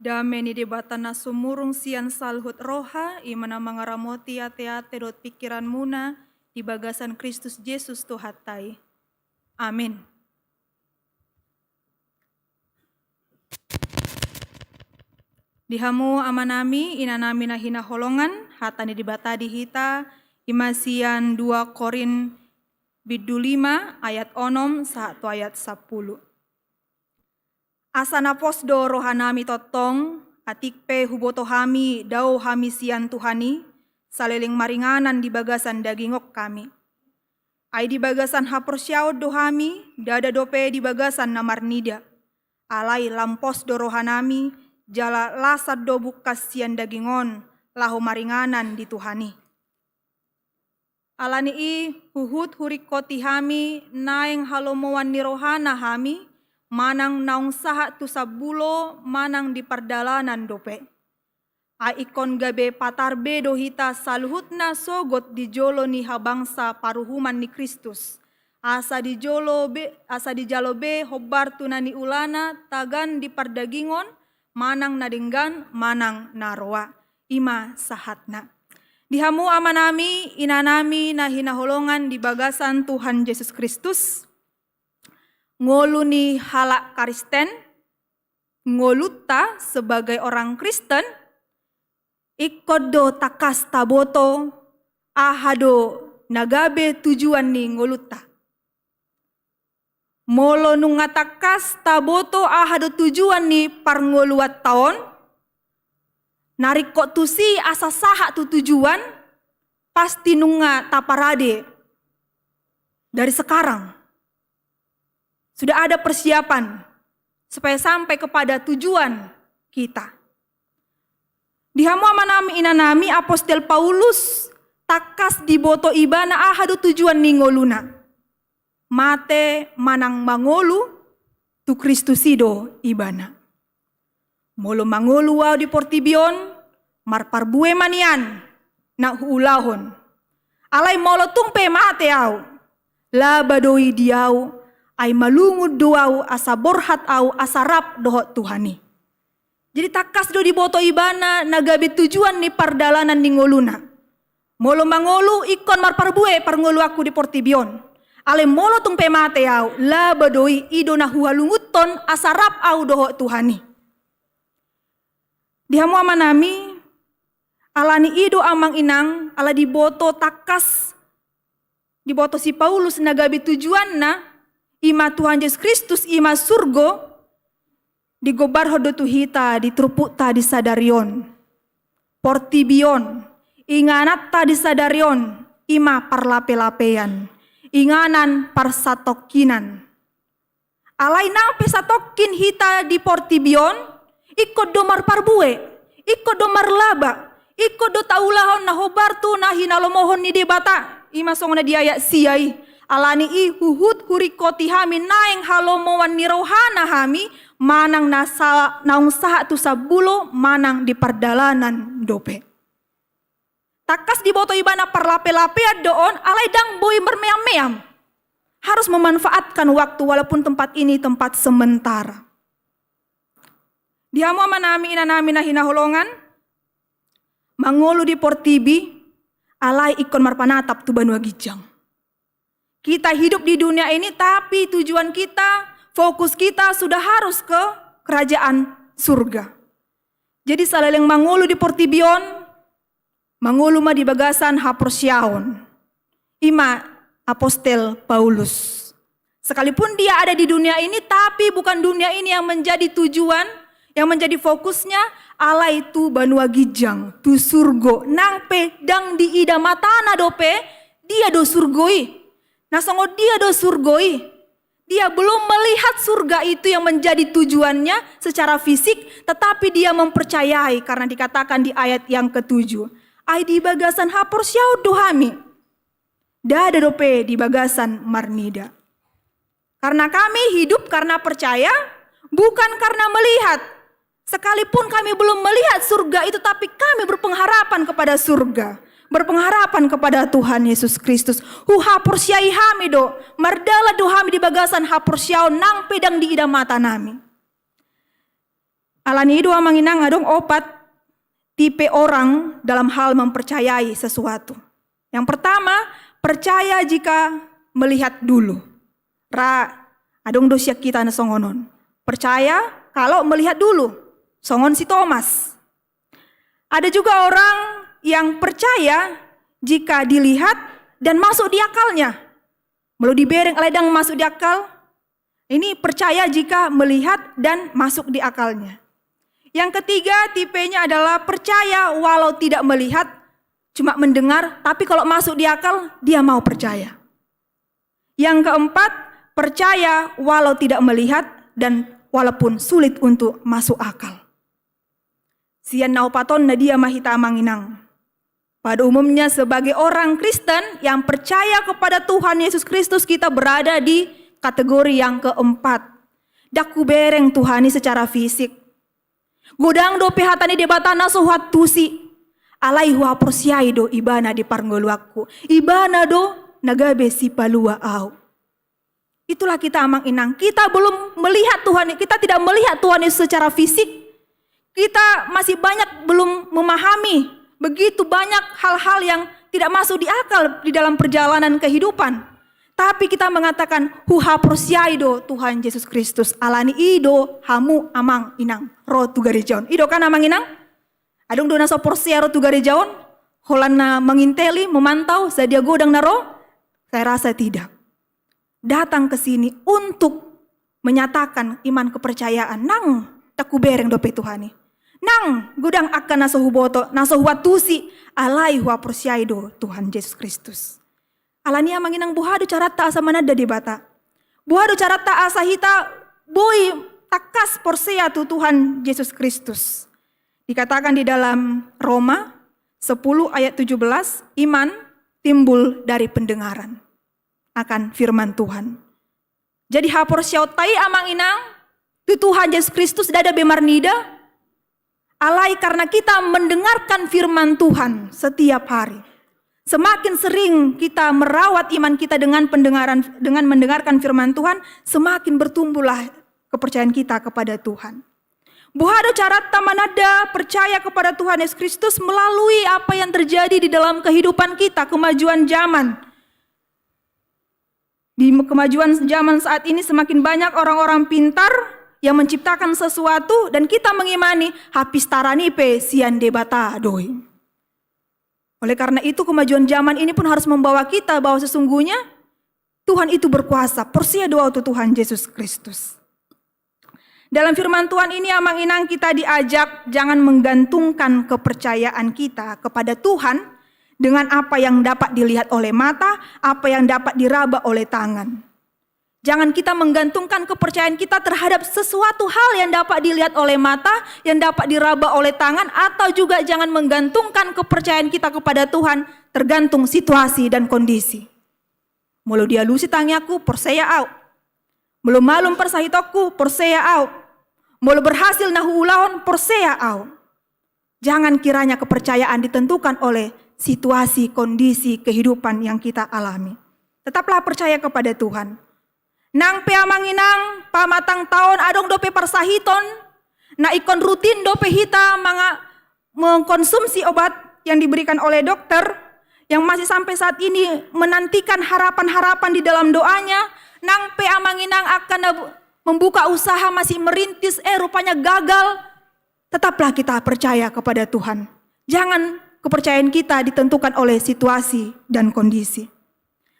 Dame ni Debata na sumurung sian saluhut roha, i ma na mangaramoti ateate dohot pingkiranmuna di bagasan Kristus Jesus Tuhanta i. Amin. Di hamu amanami, inanami na hinaholongan, hata ni Debata di hita, i ma sian dua Korint bindu lima ayat onom sahat tu ayat sampulu. Asa na pos do rohanami tongtong, atik pe huboto hami dao hami sian Tuhan i, saleleng maringanan di bagasan daging on hami. Ai di bagasan haporseaon do hami, ndada dope di bagasan na marnida. Alai lam pos do rohanami, jala lasan do bungkas sian daging on, laho maringanan di Tuhan i. Ala ni i huhut huringkoti hami naeng halomoan ni rohana hami, manang naung sahat tu sambulo manang di pardalanan dope. Ai ingkon gabe patar be do hita saluhutna sogot di jolo ni habangsa paruhuman ni Kristus. Asa di jolo be, asa dijalo be hombar tu na niulana tagan di pardagingon, manang na denggan, manang na roa. I ma sahatna. Di hamu amanami, inanami na hinaholongan di bagasan Tuhan Jesus Kristus, ngolu ni halak Kristen, ngolunta sebagai orang Kristen, ingkon do tangkas taboto aha do na gabe tujuan ni ngolunta. Molo nunga tangkas taboto aha do tujuan ni parngoluanta on, na ringkot tusi asa sahat tu tujuan, pasti nunga taparade dari sekarang. Sudah ada persiapan supaya sampai kepada tujuan kita. Di hamu amanami inanami, Apostel Paulus tangkas diboto ibana aha do tujuan ni ngoluna. Mate manang mangolu, tu Kristus i do ibana. Molo mangolu au di portibi on, marparbue ma nian na huulahon. Alai molo tung pe mate au, laba do i di au, ai malungun do au asa borhat au asa rap dohot Tuhan i. Jadi tangkas do diboto ibana na gabe tujuan ni pardalanan ni ngoluna. Molo mangolu ingkon marparbue parngoluanku di portibi on. Alai molo tung pe mate au, laba do i, i do na huhalungunhon asa rap au dohot Tuhan i. Di hamu amanami, ala ni i do amang inang, ala diboto tangkas, diboto si Paulus na gabe tujuanna, i ma Tuhan Jesus Kristus, i ma surgo, digombarhon do tu hita di turpukta di sadari on. Portibi on, ingananta di sadari on, i ma parlapelapean, inganan parsatongkinan. Alai nang pe satongkin hita di portibi on, ingkon do marparbue, ingkon do marlaba, ingkon do taulahon na hombar tu na hinalomohon ni Debata, i ma songon na di ayat sia i. Ala ni i huhut huringkoti hami naeng halomoan ni rohana hami, manang na sa-, naung sahat tu sambulo manang di pardalanan dope. Tangkas diboto ibana parlape-lapean do on, alai ndang boi marmeam-meam. Harus memanfaatkan waktu walaupun tempat ini tempat sementara. Di hamu amanami inanami na hinaholongan, mangolu di portibi, alai ingkon marpanatap tu banua ginjang. Kita hidup di dunia ini, tapi tujuan kita, fokus kita sudah harus ke kerajaan surga. Jadi saleleng mangolu di portibi on, mangolu ma di bagasan haporseaon. I ma apostel Paulus. Sekalipun dia ada di dunia ini, tapi bukan dunia ini yang menjadi tujuan, yang menjadi fokusnya, alai tu banua ginjang, tu surgo, nang pe ndang diida matana dope, dia do surgo i. Na songon dia do surgo i. Dia belum melihat surga itu yang menjadi tujuannya secara fisik, tetapi dia mempercayai karena dikatakan di ayat yang ketujuh. Ai di bagasan haporseaon do hami. Ndada dope di bagasan marnida. Karena kami hidup karena percaya, bukan karena melihat. Sekalipun kami belum melihat surga itu, tapi kami berpengharapan kepada surga, berpengharapan kepada Tuhan Yesus Kristus. Huhaporseai hami do, mardalan do hami di bagasan haporseaon nang pe ndang diida matanami. Ala ni i do amang inang adong opat tipe orang dalam hal mempercayai sesuatu. Yang pertama, percaya jika melihat dulu. Ra, adong do sian hita na songon on. Percaya kalau melihat dulu. Songon si Thomas. Ada juga orang yang percaya jika dilihat dan masuk di akalnya. Molo dibereng alai ndang masuk di akal. Ini percaya jika melihat dan masuk di akalnya. Yang ketiga, tipenya adalah percaya walau tidak melihat, cuma mendengar, tapi kalau masuk di akal, dia mau percaya. Yang keempat, percaya walau tidak melihat dan walaupun sulit untuk masuk akal. Sian na opat on na dia ma hita amang inang. Pada umumnya sebagai orang Kristen yang percaya kepada Tuhan Yesus Kristus, kita berada di kategori yang keempat. Ndang hubereng Tuhan i secara fisik. Godang dope hata ni Debata na so huantusi. Alai huhaporseai do ibana di parngoluanku. Ibana do na gabe sipalua au. Itulah kita amang inang. Kita belum melihat Tuhan, kita tidak melihat Tuhan Yesus secara fisik. Kita masih banyak belum memahami begitu banyak hal-hal yang tidak masuk di akal di dalam perjalanan kehidupan. Tapi kita mengatakan, huhaporseai do Tuhan Yesus Kristus. Ala ni i do hamu amang inang ro tu gareja on. I do kan amang inang? Adong do na so porsea ro tu gareja on? Holan na menginteli, memantau, sadia godang na ro? Saya rasa tidak. Datang ke sini untuk menyatakan iman kepercayaan. Nang, ndang hubereng dope Tuhan i. Nang, godang angka na so huboto, na so huantusi, alai huhaporseai do Tuhan Yesus Kristus. Ala ni i amang inang, boha do caranta asa mananda Debata? Boha do caranta asa hita boi tangkas porsea tu Tuhan Yesus Kristus? Dikatakan di dalam Roma sepuluh ayat tujuh belas, iman timbul dari pendengaran akan firman Tuhan. Jadi haporseaonta i amang inang tu Tuhan Yesus Kristus ndada be marnida, alai karena kita mendengarkan firman Tuhan setiap hari. Semakin sering kita merawat iman kita dengan pendengaran, dengan mendengarkan firman Tuhan, semakin bertumbuhlah kepercayaan kita kepada Tuhan. Boha do caranta mananda percaya kepada Tuhan Yesus Kristus? Melalui apa yang terjadi di dalam kehidupan kita, kemajuan zaman. Di kemajuan zaman saat ini semakin banyak orang-orang pintar yang menciptakan sesuatu dan kita mengimani, hapistaran i pe sian Debata do i. Oleh karena itu kemajuan zaman ini pun harus membawa kita bahwa sesungguhnya Tuhan itu berkuasa. Porsea do au tu Tuhan Yesus Kristus. Dalam firman Tuhan ini amang inang kita diajak jangan menggantungkan kepercayaan kita kepada Tuhan dengan apa yang dapat dilihat oleh mata, apa yang dapat diraba oleh tangan. Jangan kita menggantungkan kepercayaan kita terhadap sesuatu hal yang dapat dilihat oleh mata, yang dapat diraba oleh tangan, atau juga jangan menggantungkan kepercayaan kita kepada Tuhan tergantung situasi dan kondisi. Molo dialusi tangiangku, porsea au. Molo malum parsahitonku, porsea au. Molo berhasil na huulahon, porsea au. Jangan kiranya kepercayaan ditentukan oleh situasi, kondisi, kehidupan yang kita alami. Tetaplah percaya kepada Tuhan. Nang pe amang inang, pamatang taon adong dope parsahiton, na ingkon rutin dope hita manga-, mengkonsumsi obat yang diberikan oleh dokter, yang masih sampai saat ini menantikan harapan-harapan di dalam doanya, nang pe amang inang akan na bu-, membuka usaha, masih merintis, eh, rupanya gagal, tetaplah kita percaya kepada Tuhan. Jangan kepercayaan kita ditentukan oleh situasi dan kondisi.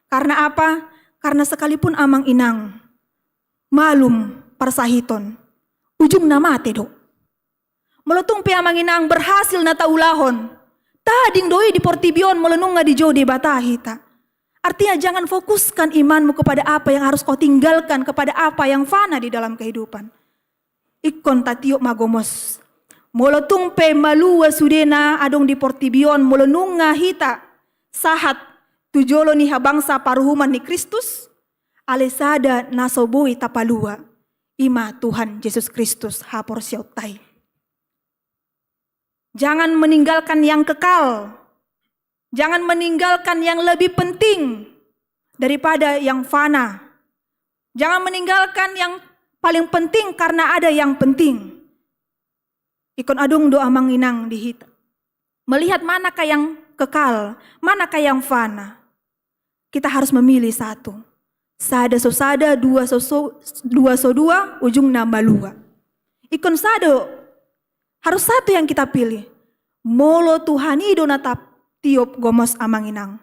Karena apa? Karena sekalipun amang inang malum parsahiton, ujungna mate do. Molo tung pe amang inang berhasil na taulahon, tading do i di portibi on molo nunga dijou Debata hita. Artinya, jangan fokuskan imanmu kepada apa yang harus kau tinggalkan, kepada apa yang fana di dalam kehidupan. Ingkon tatiop ma gomos. Molo tung pe malua sude na adong di portibi on, molo nunga hita sahat tu jolo ni habangsa paruhuman ni Kristus, alai sada na so boi tapalua, i ma Tuhan Jesus Kristus haporseaonta i. Jangan meninggalkan yang kekal. Jangan meninggalkan yang lebih penting daripada yang fana. Jangan meninggalkan yang paling penting karena ada yang penting. Ingkon adong do amang inang di hita melihat manakah yang kekal, manakah yang fana. Kita harus memilih satu. Sada so sada, dua so, so, dua so dua, ujungna malua. Ingkon sada, harus satu yang kita pilih. Molo Tuhan i do na tatiop, gomos amang inang.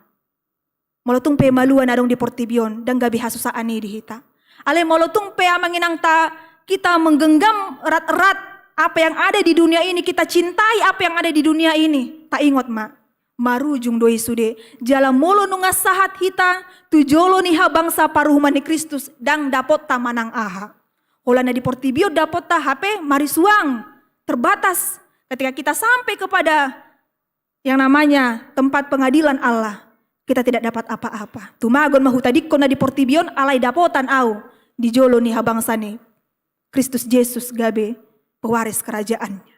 Molo tung pe malua na adong di portibi on, ndang gabe hasusaan i di hita. Alai molo tung pe amang inang ta, kita menggenggam erat-erat apa yang ada di dunia ini, kita cintai apa yang ada di dunia ini, taingot ma, marujung do i sude. Jala molo nunga sahat hita tu jolo ni habangsa paruhuman ni Kristus, ndang dapotta manang aha. Holan na di portibi on dapotta hape marisuang, terbatas. Ketika kita sampai kepada yang namanya tempat pengadilan Allah, kita tidak dapat apa-apa. Tumagon ma hutadingkon na di portibi on, alai dapotan au di jolo ni habangsa ni Kristus Jesus gabe pewaris kerajaannya.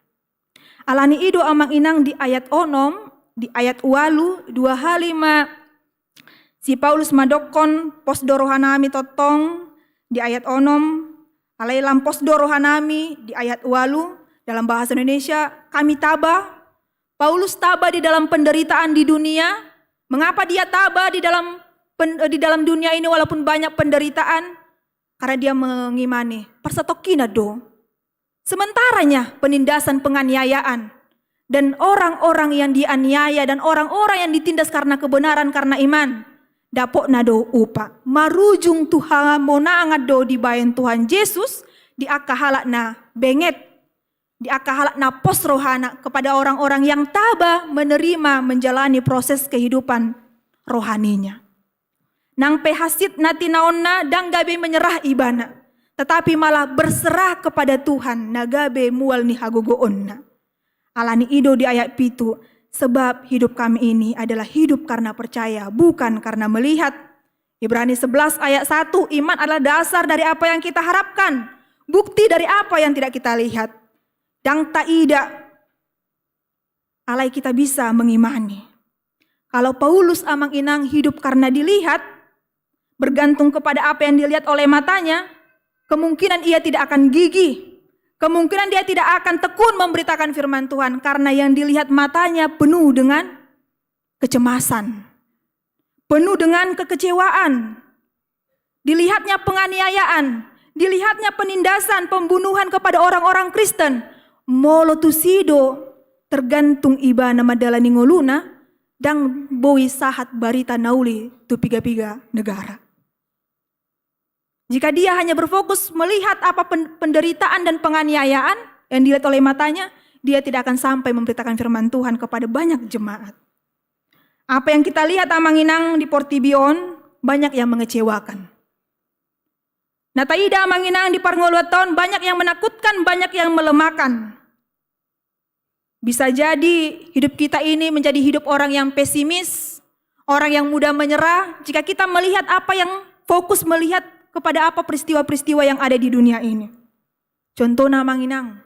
Alani i do amang inang di ayat onom, di ayat ualu, dua hali ma si Paulus mandokkon, pos do rohanami tongtong, di ayat onom, alai lam pos do rohanami, di ayat ualu, dalam bahasa Indonesia, kami tabah, Paulus tabah di dalam penderitaan di dunia. Mengapa dia tabah di dalam pen-, di dalam dunia ini walaupun banyak penderitaan? Karena dia mengimani, parsatongkinan do. Sementaranya penindasan, penganiayaan, dan orang-orang yang dianiaya dan orang-orang yang ditindas karena kebenaran, karena iman, dapotna do upa. Marujung tu hamonangan do dibaen Tuhan Jesus di angka halak na benget, di angka halak na pos rohana, kepada orang-orang yang tabah menerima, menjalani proses kehidupan rohaninya. Nang pe hansit na tinaonna, ndang gabe menyerah ibana, tetapi malah berserah kepada Tuhan na gabe mual ni hagogoonna. Alani i do di ayat pitu, sebab hidup kami ini adalah hidup karena percaya, bukan karena melihat. Ibrani sebelas ayat satu, iman adalah dasar dari apa yang kita harapkan, bukti dari apa yang tidak kita lihat. Ndang taida, alai kita bisa mengimani. Kalau Paulus amang inang hidup karena dilihat, bergantung kepada apa yang dilihat oleh matanya, kemungkinan ia tidak akan gigih. Kemungkinan dia tidak akan tekun memberitakan firman Tuhan karena yang dilihat matanya penuh dengan kecemasan, penuh dengan kekecewaan. Dilihatnya penganiayaan, dilihatnya penindasan, pembunuhan kepada orang-orang Kristen. Molo tusi do tergantung ibana mandalani ngoluna, ndang boi sahat barita na uli tu piga-piga negara. Jika dia hanya berfokus melihat apa pen-, penderitaan dan penganiayaan yang dilihat oleh matanya, dia tidak akan sampai memberitakan firman Tuhan kepada banyak jemaat. Apa yang kita lihat amang inang di portibi on banyak yang mengecewakan. Na taida amang inang di parngoluanta on banyak yang menakutkan, banyak yang melemahkan. Bisa jadi hidup kita ini menjadi hidup orang yang pesimis, orang yang mudah menyerah jika kita melihat apa yang, fokus melihat kepada apa peristiwa-peristiwa yang ada di dunia ini. Contohna, Amang Inang,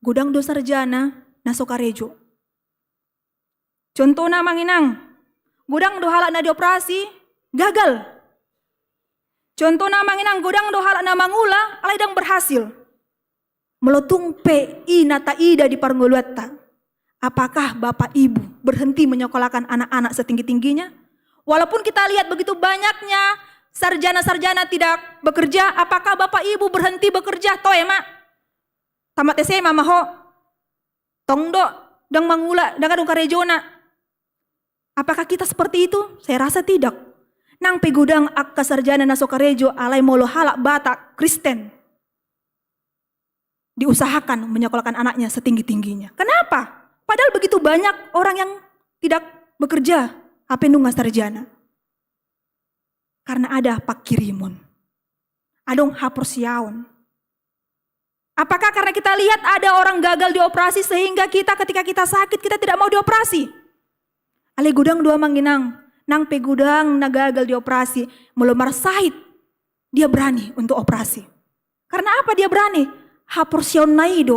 godang do sarjana na so karejo. Contohna, Amang Inang, godang do halak na dioperasi, gagal. Contohna, Amang Inang, godang do halak na mangula, alai ndang berhasil. Molo tung pe i na taida di parngoluanta, apakah bapak ibu berhenti menyekolahkan anak-anak setinggi-tingginya? Walaupun kita lihat begitu banyaknya sarjana-sarjana tidak bekerja, apakah bapak ibu berhenti bekerja? Toe ma. Tamat S M A ma ho. Tong do, ndang mangula, ndang adong karejona. Apakah kita seperti itu? Saya rasa tidak. Nang pe godang angka sarjana na so karejo, alai molo halak Batak Kristen diusahakan menyekolahkan anaknya setinggi-tingginya. Kenapa? Padahal begitu banyak orang yang tidak bekerja, hape nunga sarjana. Karena ada pangkirimon. Adong haporseaon. Apakah karena kita lihat ada orang gagal dioperasi sehingga kita, ketika kita sakit, kita tidak mau dioperasi? Alai godang do, Amang Inang, nang pe godang na gagal dioperasi, molo marsahit, dia berani untuk operasi. Karena apa dia berani? Haporseaonna i do.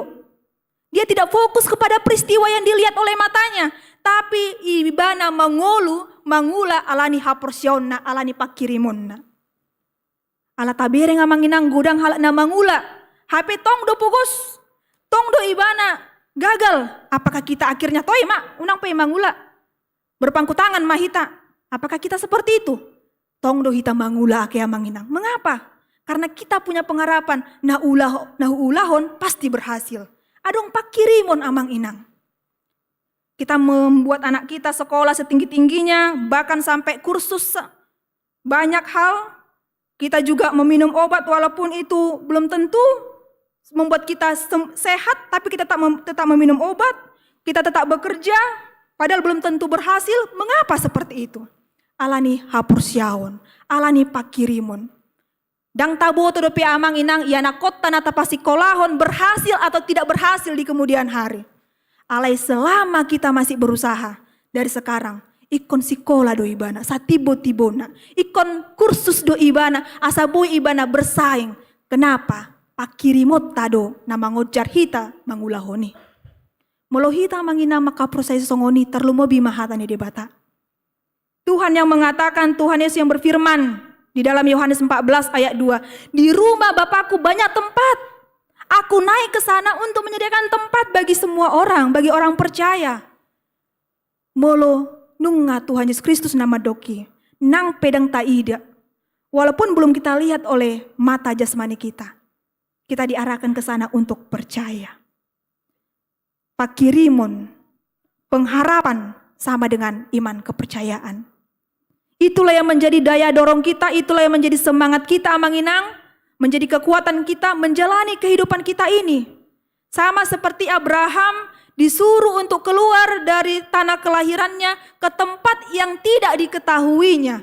Dia tidak fokus kepada peristiwa yang dilihat oleh matanya, tapi ibana mangolu, mangula alani haporseaonna, alani pangkirimonna. Ala tabereng, Amang Inang, godang halak na mangula, hape tong do pogos, tong do ibana gagal. Apakah kita akhirnya, toe ma, unang pe mangula, berpangku tangan ma hita? Apakah kita seperti itu? Tong do hita mangula, angka Amang Inang. Mengapa? Karena kita punya pengharapan, na ulaho-, na huulahon pasti berhasil. Adong pangkirimon, Amang Inang. Kita membuat anak kita sekolah setinggi-tingginya, bahkan sampai kursus se-, banyak hal. Kita juga meminum obat, walaupun itu belum tentu membuat kita sem-, sehat, tapi kita tetap mem-, tetap meminum obat, kita tetap bekerja, padahal belum tentu berhasil. Mengapa seperti itu? Alani haporseaon, alani pangkirimon. Ndang taboto dope, Amang Inang, ianakhonta na tapasikolahon berhasil atau tidak berhasil di kemudian hari. Alai selama kita masih berusaha, dari sekarang, ingkon sikola do ibana, satibo-tibona. Ingkon kursus do ibana, asa boi ibana bersaing. Kenapa? Pangkirimonta do na mangonjar hita mangulahon i. Molo hita, Amang Inang, mangkaporseai songon i, tarlumobi ma hata ni Debata. Tuhan yang mengatakan, Tuhan Yesus yang berfirman di dalam Yohanes empat belas ayat dua, "Di rumah Bapakku banyak tempat. Aku naik ke sana untuk menyediakan tempat bagi semua orang, bagi orang percaya." Molo nunga Tuhan Yesus Kristus na mandok i, nang pe ndang taida, walaupun belum kita lihat oleh mata jasmani kita, kita diarahkan ke sana untuk percaya. Pangkirimon, pengharapan sama dengan iman, kepercayaan. Itulah yang menjadi daya dorong kita, itulah yang menjadi semangat kita, Amang Inang, menjadi kekuatan kita menjalani kehidupan kita ini. Sama seperti Abraham disuruh untuk keluar dari tanah kelahirannya ke tempat yang tidak diketahuinya.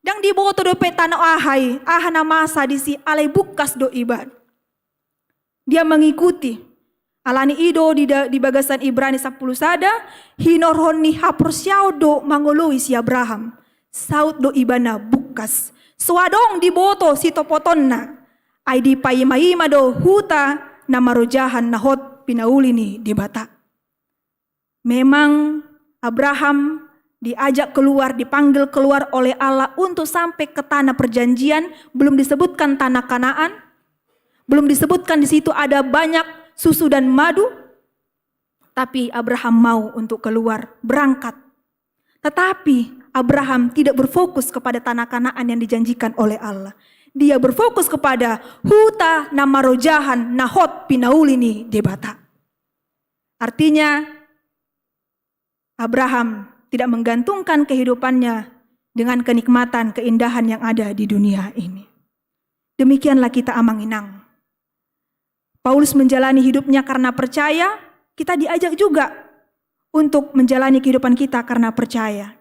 Ndang diboto dope tano aha i, aha na masa disi, alai bungkas do iba. Dia mengikuti. Alani i do di da-, di bagasan Ibrani sampulu sada, hinorhon ni haporseaon do mangoloi si Abraham. Saut do ibana bungkas. So adong diboto sitopotonna. Ai dipaima-ima do huta na marojahan na hot pinauli ni Debata. Memang Abraham diajak keluar, dipanggil keluar oleh Allah untuk sampai ke tanah perjanjian, belum disebutkan tanah Kanaan, belum disebutkan di situ ada banyak susu dan madu, tapi Abraham mau untuk keluar, berangkat. Tetapi Abraham tidak berfokus kepada tanah Kanaan yang dijanjikan oleh Allah. Dia berfokus kepada huta na marojahan na hot pinauli ni Debata. Artinya, Abraham tidak menggantungkan kehidupannya dengan kenikmatan, keindahan yang ada di dunia ini. Demikianlah kita, Amang Inang. Paulus menjalani hidupnya karena percaya, kita diajak juga untuk menjalani kehidupan kita karena percaya.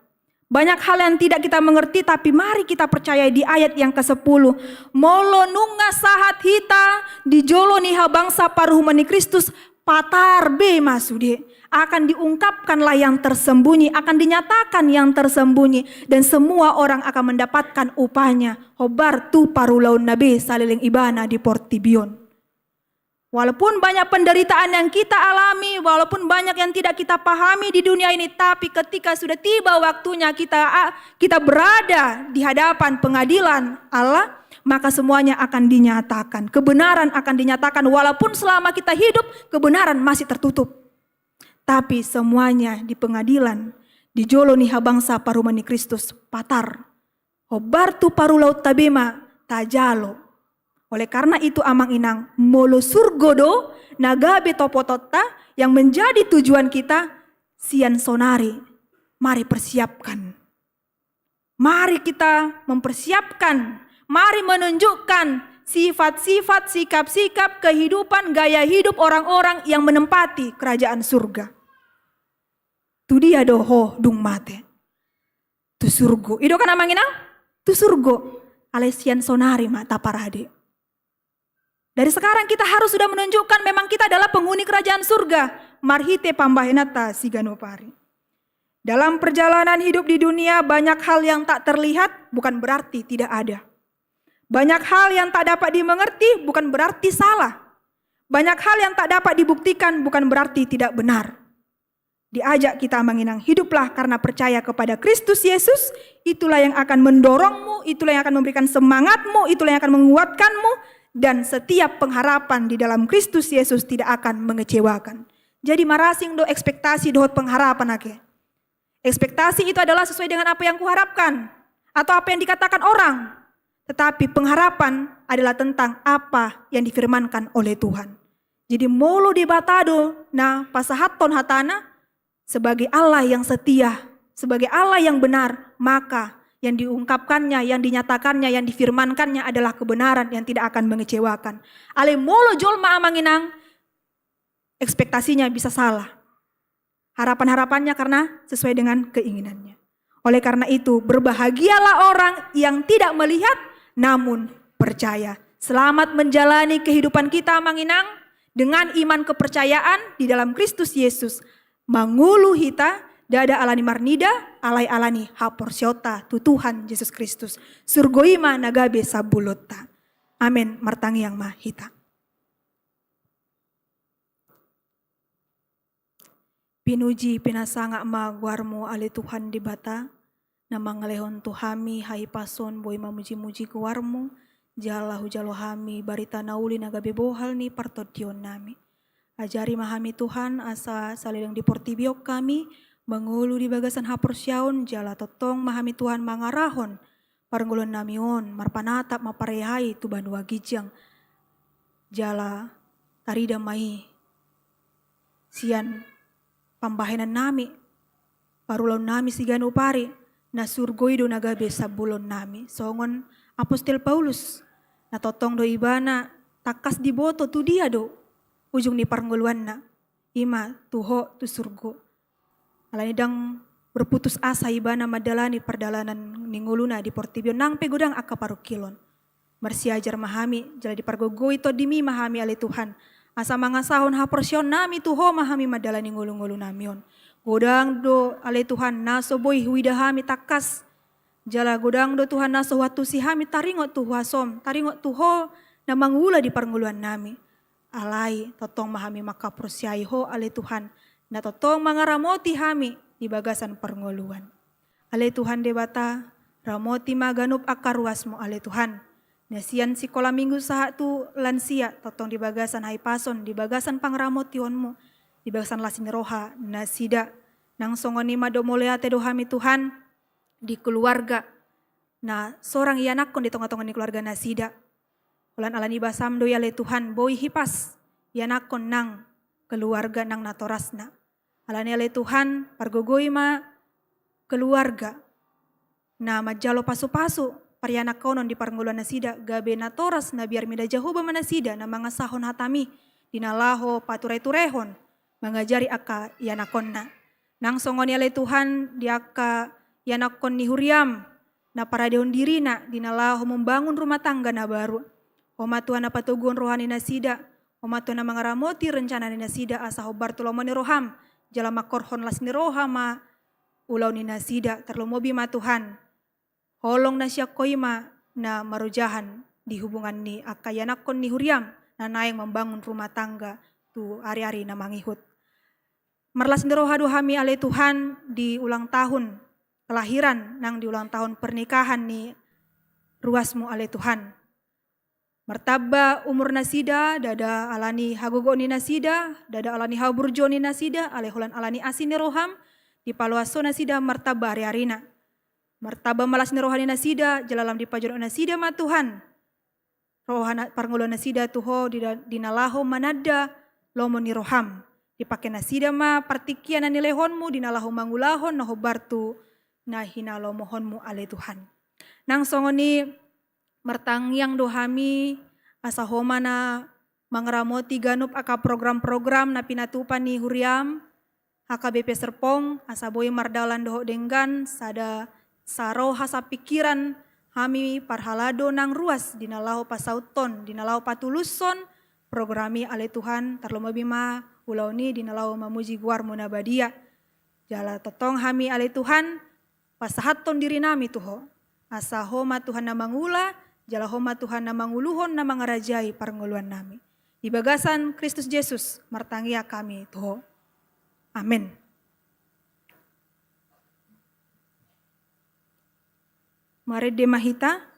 Banyak hal yang tidak kita mengerti, tapi mari kita percaya di ayat yang kesepuluh. Molo nunga sahat hita di jolo ni habangsa paruhuman ni Kristus, patar be ma sude. Akan diungkapkanlah yang tersembunyi, akan dinyatakan yang tersembunyi, dan semua orang akan mendapatkan upahnya. Hombar tu parulaonna be saleleng ibana di portibi on. Walaupun banyak penderitaan yang kita alami, walaupun banyak yang tidak kita pahami di dunia ini, tapi ketika sudah tiba waktunya kita, kita berada di hadapan pengadilan Allah, maka semuanya akan dinyatakan. Kebenaran akan dinyatakan, walaupun selama kita hidup, kebenaran masih tertutup. Tapi semuanya di pengadilan, di jolo ni habangsa paruhuman ni Kristus, patar. Hombar tu parulaonta be ma tajalo. Oleh karena itu, amang inang, molo surgo do na gabe topotonta yang menjadi tujuan kita, sian sonari mari persiapkan. Mari kita mempersiapkan, mari menunjukkan sifat-sifat, sikap-sikap, kehidupan, gaya hidup orang-orang yang menempati kerajaan surga. Tu dia do ho dung mate? Tu surgo. I do kan, amang inang? Tu surgo. Alai sian sonari ma taparade. Dari sekarang kita harus sudah menunjukkan memang kita adalah penghuni kerajaan surga marhite pambahenanta siganup ari. Dalam perjalanan hidup di dunia, banyak hal yang tak terlihat bukan berarti tidak ada. Banyak hal yang tak dapat dimengerti bukan berarti salah. Banyak hal yang tak dapat dibuktikan bukan berarti tidak benar. Diajak kita, amang inang, hiduplah karena percaya kepada Kristus Yesus. Itulah yang akan mendorongmu, itulah yang akan memberikan semangatmu, itulah yang akan menguatkanmu. Dan setiap pengharapan di dalam Kristus Yesus tidak akan mengecewakan. Jadi marasing do ekspektasi dohot pengharapan ake. Ekspektasi itu adalah sesuai dengan apa yang kuharapkan atau apa yang dikatakan orang. Tetapi pengharapan adalah tentang apa yang difirmankan oleh Tuhan. Jadi molo Debata do na pasahathon hatana, sebagai Allah yang setia, sebagai Allah yang benar, maka yang diungkapkannya, yang dinyatakannya, yang difirmankannya adalah kebenaran yang tidak akan mengecewakan. Alai molo jolma, amang inang, ekspektasinya bisa salah. Harapan-harapannya karena sesuai dengan keinginannya. Oleh karena itu, berbahagialah orang yang tidak melihat namun percaya. Selamat menjalani kehidupan kita, amang inang, dengan iman kepercayaan di dalam Kristus Yesus. Mangolu hita, ndada alani marnida, alai alani haporseaonta tu Tuhan Jesus Kristus. Surgo i ma na gabe sambulonta. Amen. Martangiang ma hita. Pinuji, pinasangap ma goarmu, ale Tuhan Debata, na mangalehon tu hami hahipason boi mamuji-muji goarmu, jala hujalo hami barita na uli na gabe bohal ni partondionnami. Ajari ma hami Tuhan, asa saleleng di portibi on hami mangolu di bagasan haporseaon, jala tongtong ma hami Tuhan mangarahon parngoluonnami on, marpanatap ma parehai tu banua ginjang. Jala tarida ma i sian pambahenannami, parulaonnami siganup ari, na surgo i do na gabe sambulonnami. Songon Apostel Paulus, na tongtong do ibana tangkas diboto tu dia do ujung ni parngoluanna, i ma tu ho, tu surgo. Alani ndang berputus asa ibana mandalani pardalanan ni ngoluna di portibi on nang pe godang angka parungkilon. Marsiajar ma hami, jala dipargogoi tondimi ma hami, ale Tuhan. Asa mangasahon haporseaonnami tu ho ma hami mandalani ngolu-ngolunami on. Godang do, ale Tuhan, na so boi huida hami tangkas. Jala godang do, Tuhan, na so huantusi hami taringot tu huasom, taringot tu ho na mangula di parngoluannami. Alai tongtong ma hami mangkaporseai ho, ale Tuhan, na tongtong mangaramoti hami di bagasan parngoluan. Ale Tuhan Debata, ramoti ma ganup angka ruasmu, ale Tuhan. Na sian sikola minggu sahat tu lansia, tongtong di bagasan hahipason, di bagasan pangaramotionmu, di bagasan las ni roha nasida. Nang songon i ma do, mauliate do hami, Tuhan, di keluarga na sorang ianakhon di tonga-tonga ni keluarga nasida. Holan alani basam do i, ale Tuhan, boi hipas ianakhon nang keluarga nang natorasna. Alani, ale Tuhan, pargogoi ma keluarga na manjalo pasu-pasu parianakhonon di parngoluan nasida, gabe natoras na biar mida Jahowa ma nasida na mangasahon hatami di na laho patureturehon mangajari angka ianakhonna. Nang songon i, ale Tuhan, di angka ianakhon ni huriaM, na paradehon dirina di na laho membangun rumah tangga na baru. Ho ma Tuhan na patoguhon roha ni nasida, Ho ma Tuhan na mangaramoti rencana ni nasida asa hombar tu lomo ni rohaM, jala mangkorhon las ni roha ma ulaon ni nasida, tarlumobi ma Tuhan. Holong na sian Ho i ma na marojahan di hubungan ni angka ianakhon ni huriaM na naeng membangun rumah tangga tu ari-ari na mangihut. Marlas ni roha do hami ale Tuhan di ulang tahun kelahiran nang di ulang tahun pernikahan ni ruasMu ale Tuhan. Martamba umur nasida, ndada alani hagogoon ni nasida, ndada alani haburjuon ni nasida, alai holan alani asi ni rohaM, dipaloas Ho nasida martamba ari-arina. Martamba ma las ni roha ni nasida, jala lam dipajonok nasida ma Tuhan roha na, parngoluon nasida tu Ho di, di na laho mananda lomo ni rohaM. Dipangke nasida ma partingkian na nilehonMu di na laho mangulahon na hombar tu na hinalomohonMu ale Tuhan. Nang songon i martangiang do hami asa Ho ma na mangaramoti ganup angka program-program na pinatupa ni huriaM, H K B P Serpong, asa boi mardalan dohot denggan, sada saroha sapingkiran hami parhalado nang ruas di na laho pasauthon, di na laho patulushon program i ale Tuhan, tarlumobi ma ulaon i di na laho mamuji goarMu na badia. Jala tongtong hami ale Tuhan, pasahathon dirinami tu Ho. Asa Ho ma Tuhan na mangula, jala Ho ma Tuhan na manguluhon na mangarajai parngoluannami. Di bagasan Kristus Jesus martangiang hami tu Ho. Amen. Marende ma hita.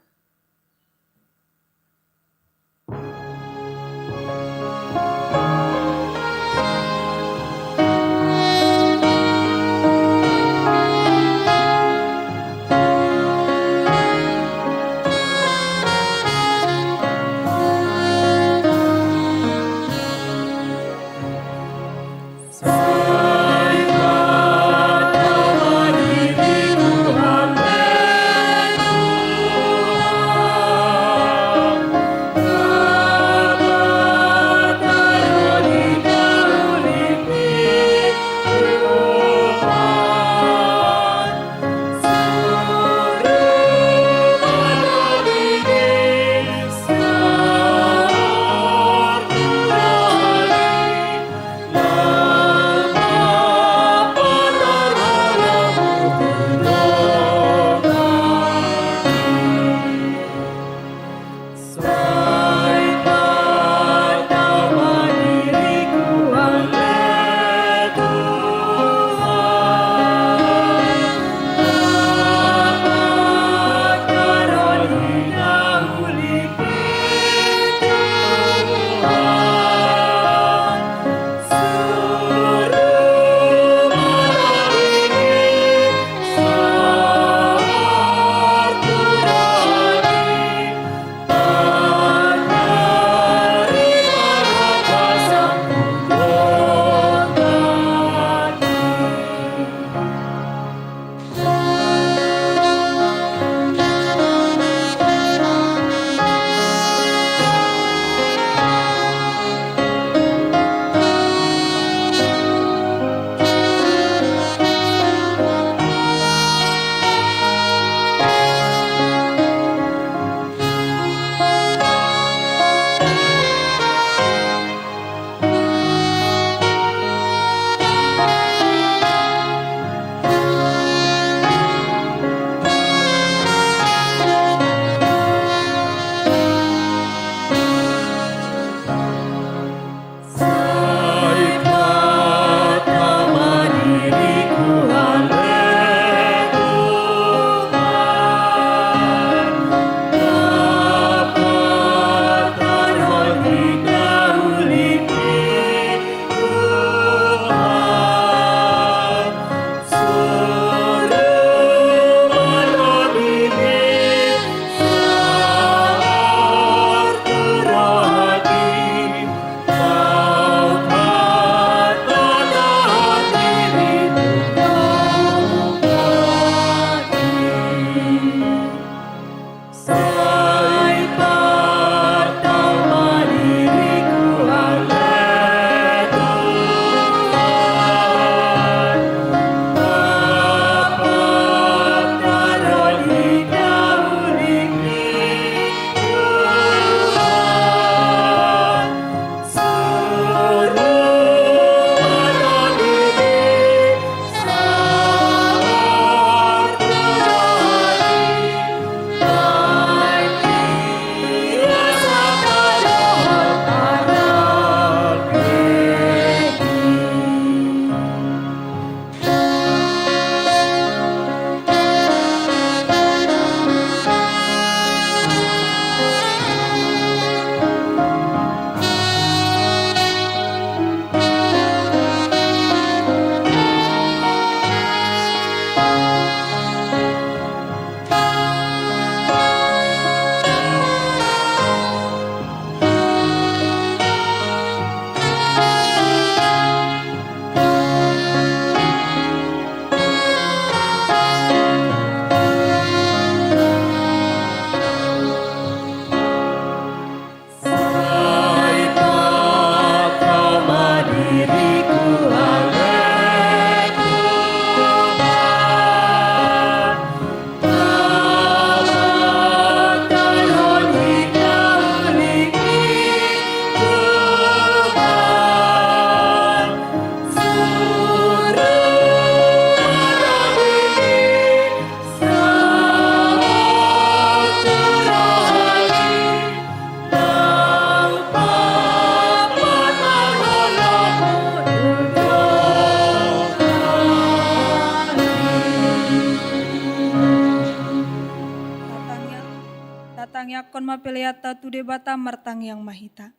Tatangiangkon ma peleanta tu Debata. Martangiang ma hita.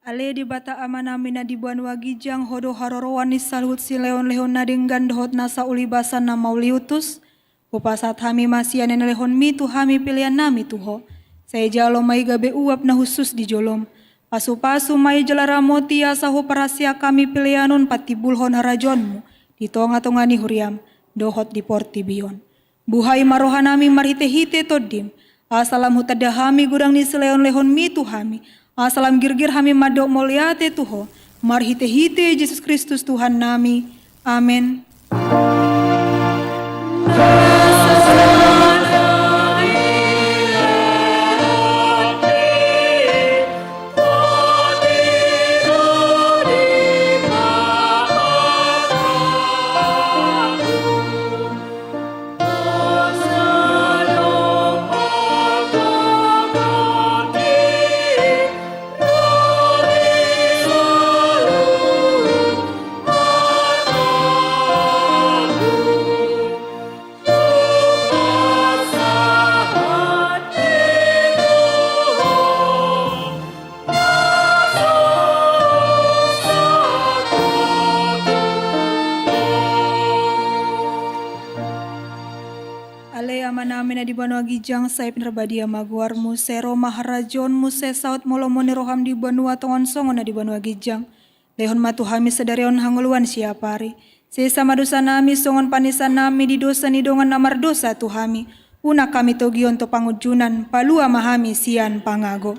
Ale Debata Amanami na di banua ginjang, Ho do haroroan ni saluhut silehonlehon na denggan dohot nasa ulibasan na mauliutus. Hupasahat hami ma sian na nilehonmi tu hami peleannami tu Ho. Sai jalo ma i gabe uap na hushus di jolom. Pasupasu ma i jala ramoti asa huparhaseang hami pelean on patimbulhon harajaonmu di tongatonga ni huriam dohot di portibi on. Buhai ma rohanami marhitehite Tondim, asa lam hutanda hami godang ni silehonlehonmi tu hami, asa lam girgir hami mandok mauliate tu Ho, marhitehite Jesus Kristus Tuhannami. Amen. Ale Amanami na di banua ginjang, sai pinarbadia ma goarmu, sai ro ma harajaonmu, sai saut ma lomo ni roham di banua tonga on songon na di banua ginjang. Lehon ma tu hami sadari on hangoluan siapari. Sesa ma dosanami songon panesanami di dosa ni dongan na mardosa tu hami. Unang hami togihon tu pangunjunan, palua ma hami sian pangago.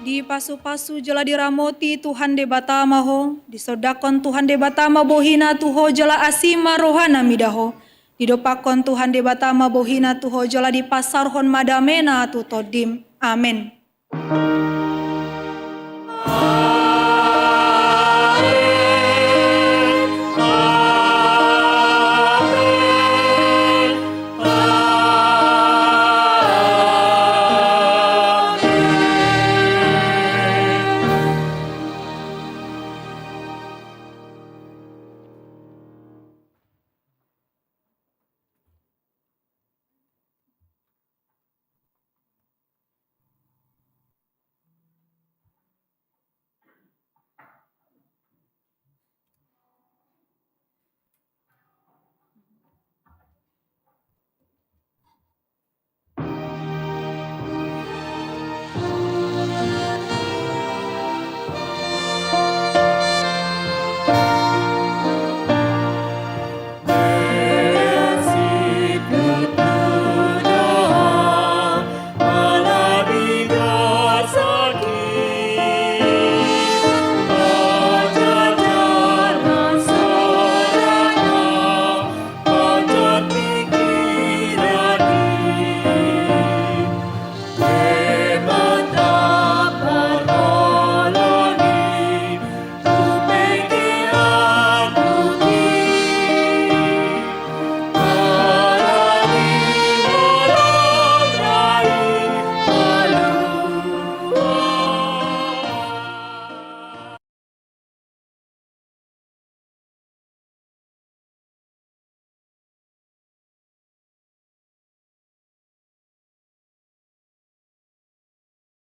Dipasupasu jala diramoti Tuhan Debata ma ho, disondangkon Tuhan Debata ma bohina tu ho jala asi ma rohana mida ho. Didompakkon Tuhan Debata ma bohina tu ho jala dipasaorhon ma damena tu tondim. Amen.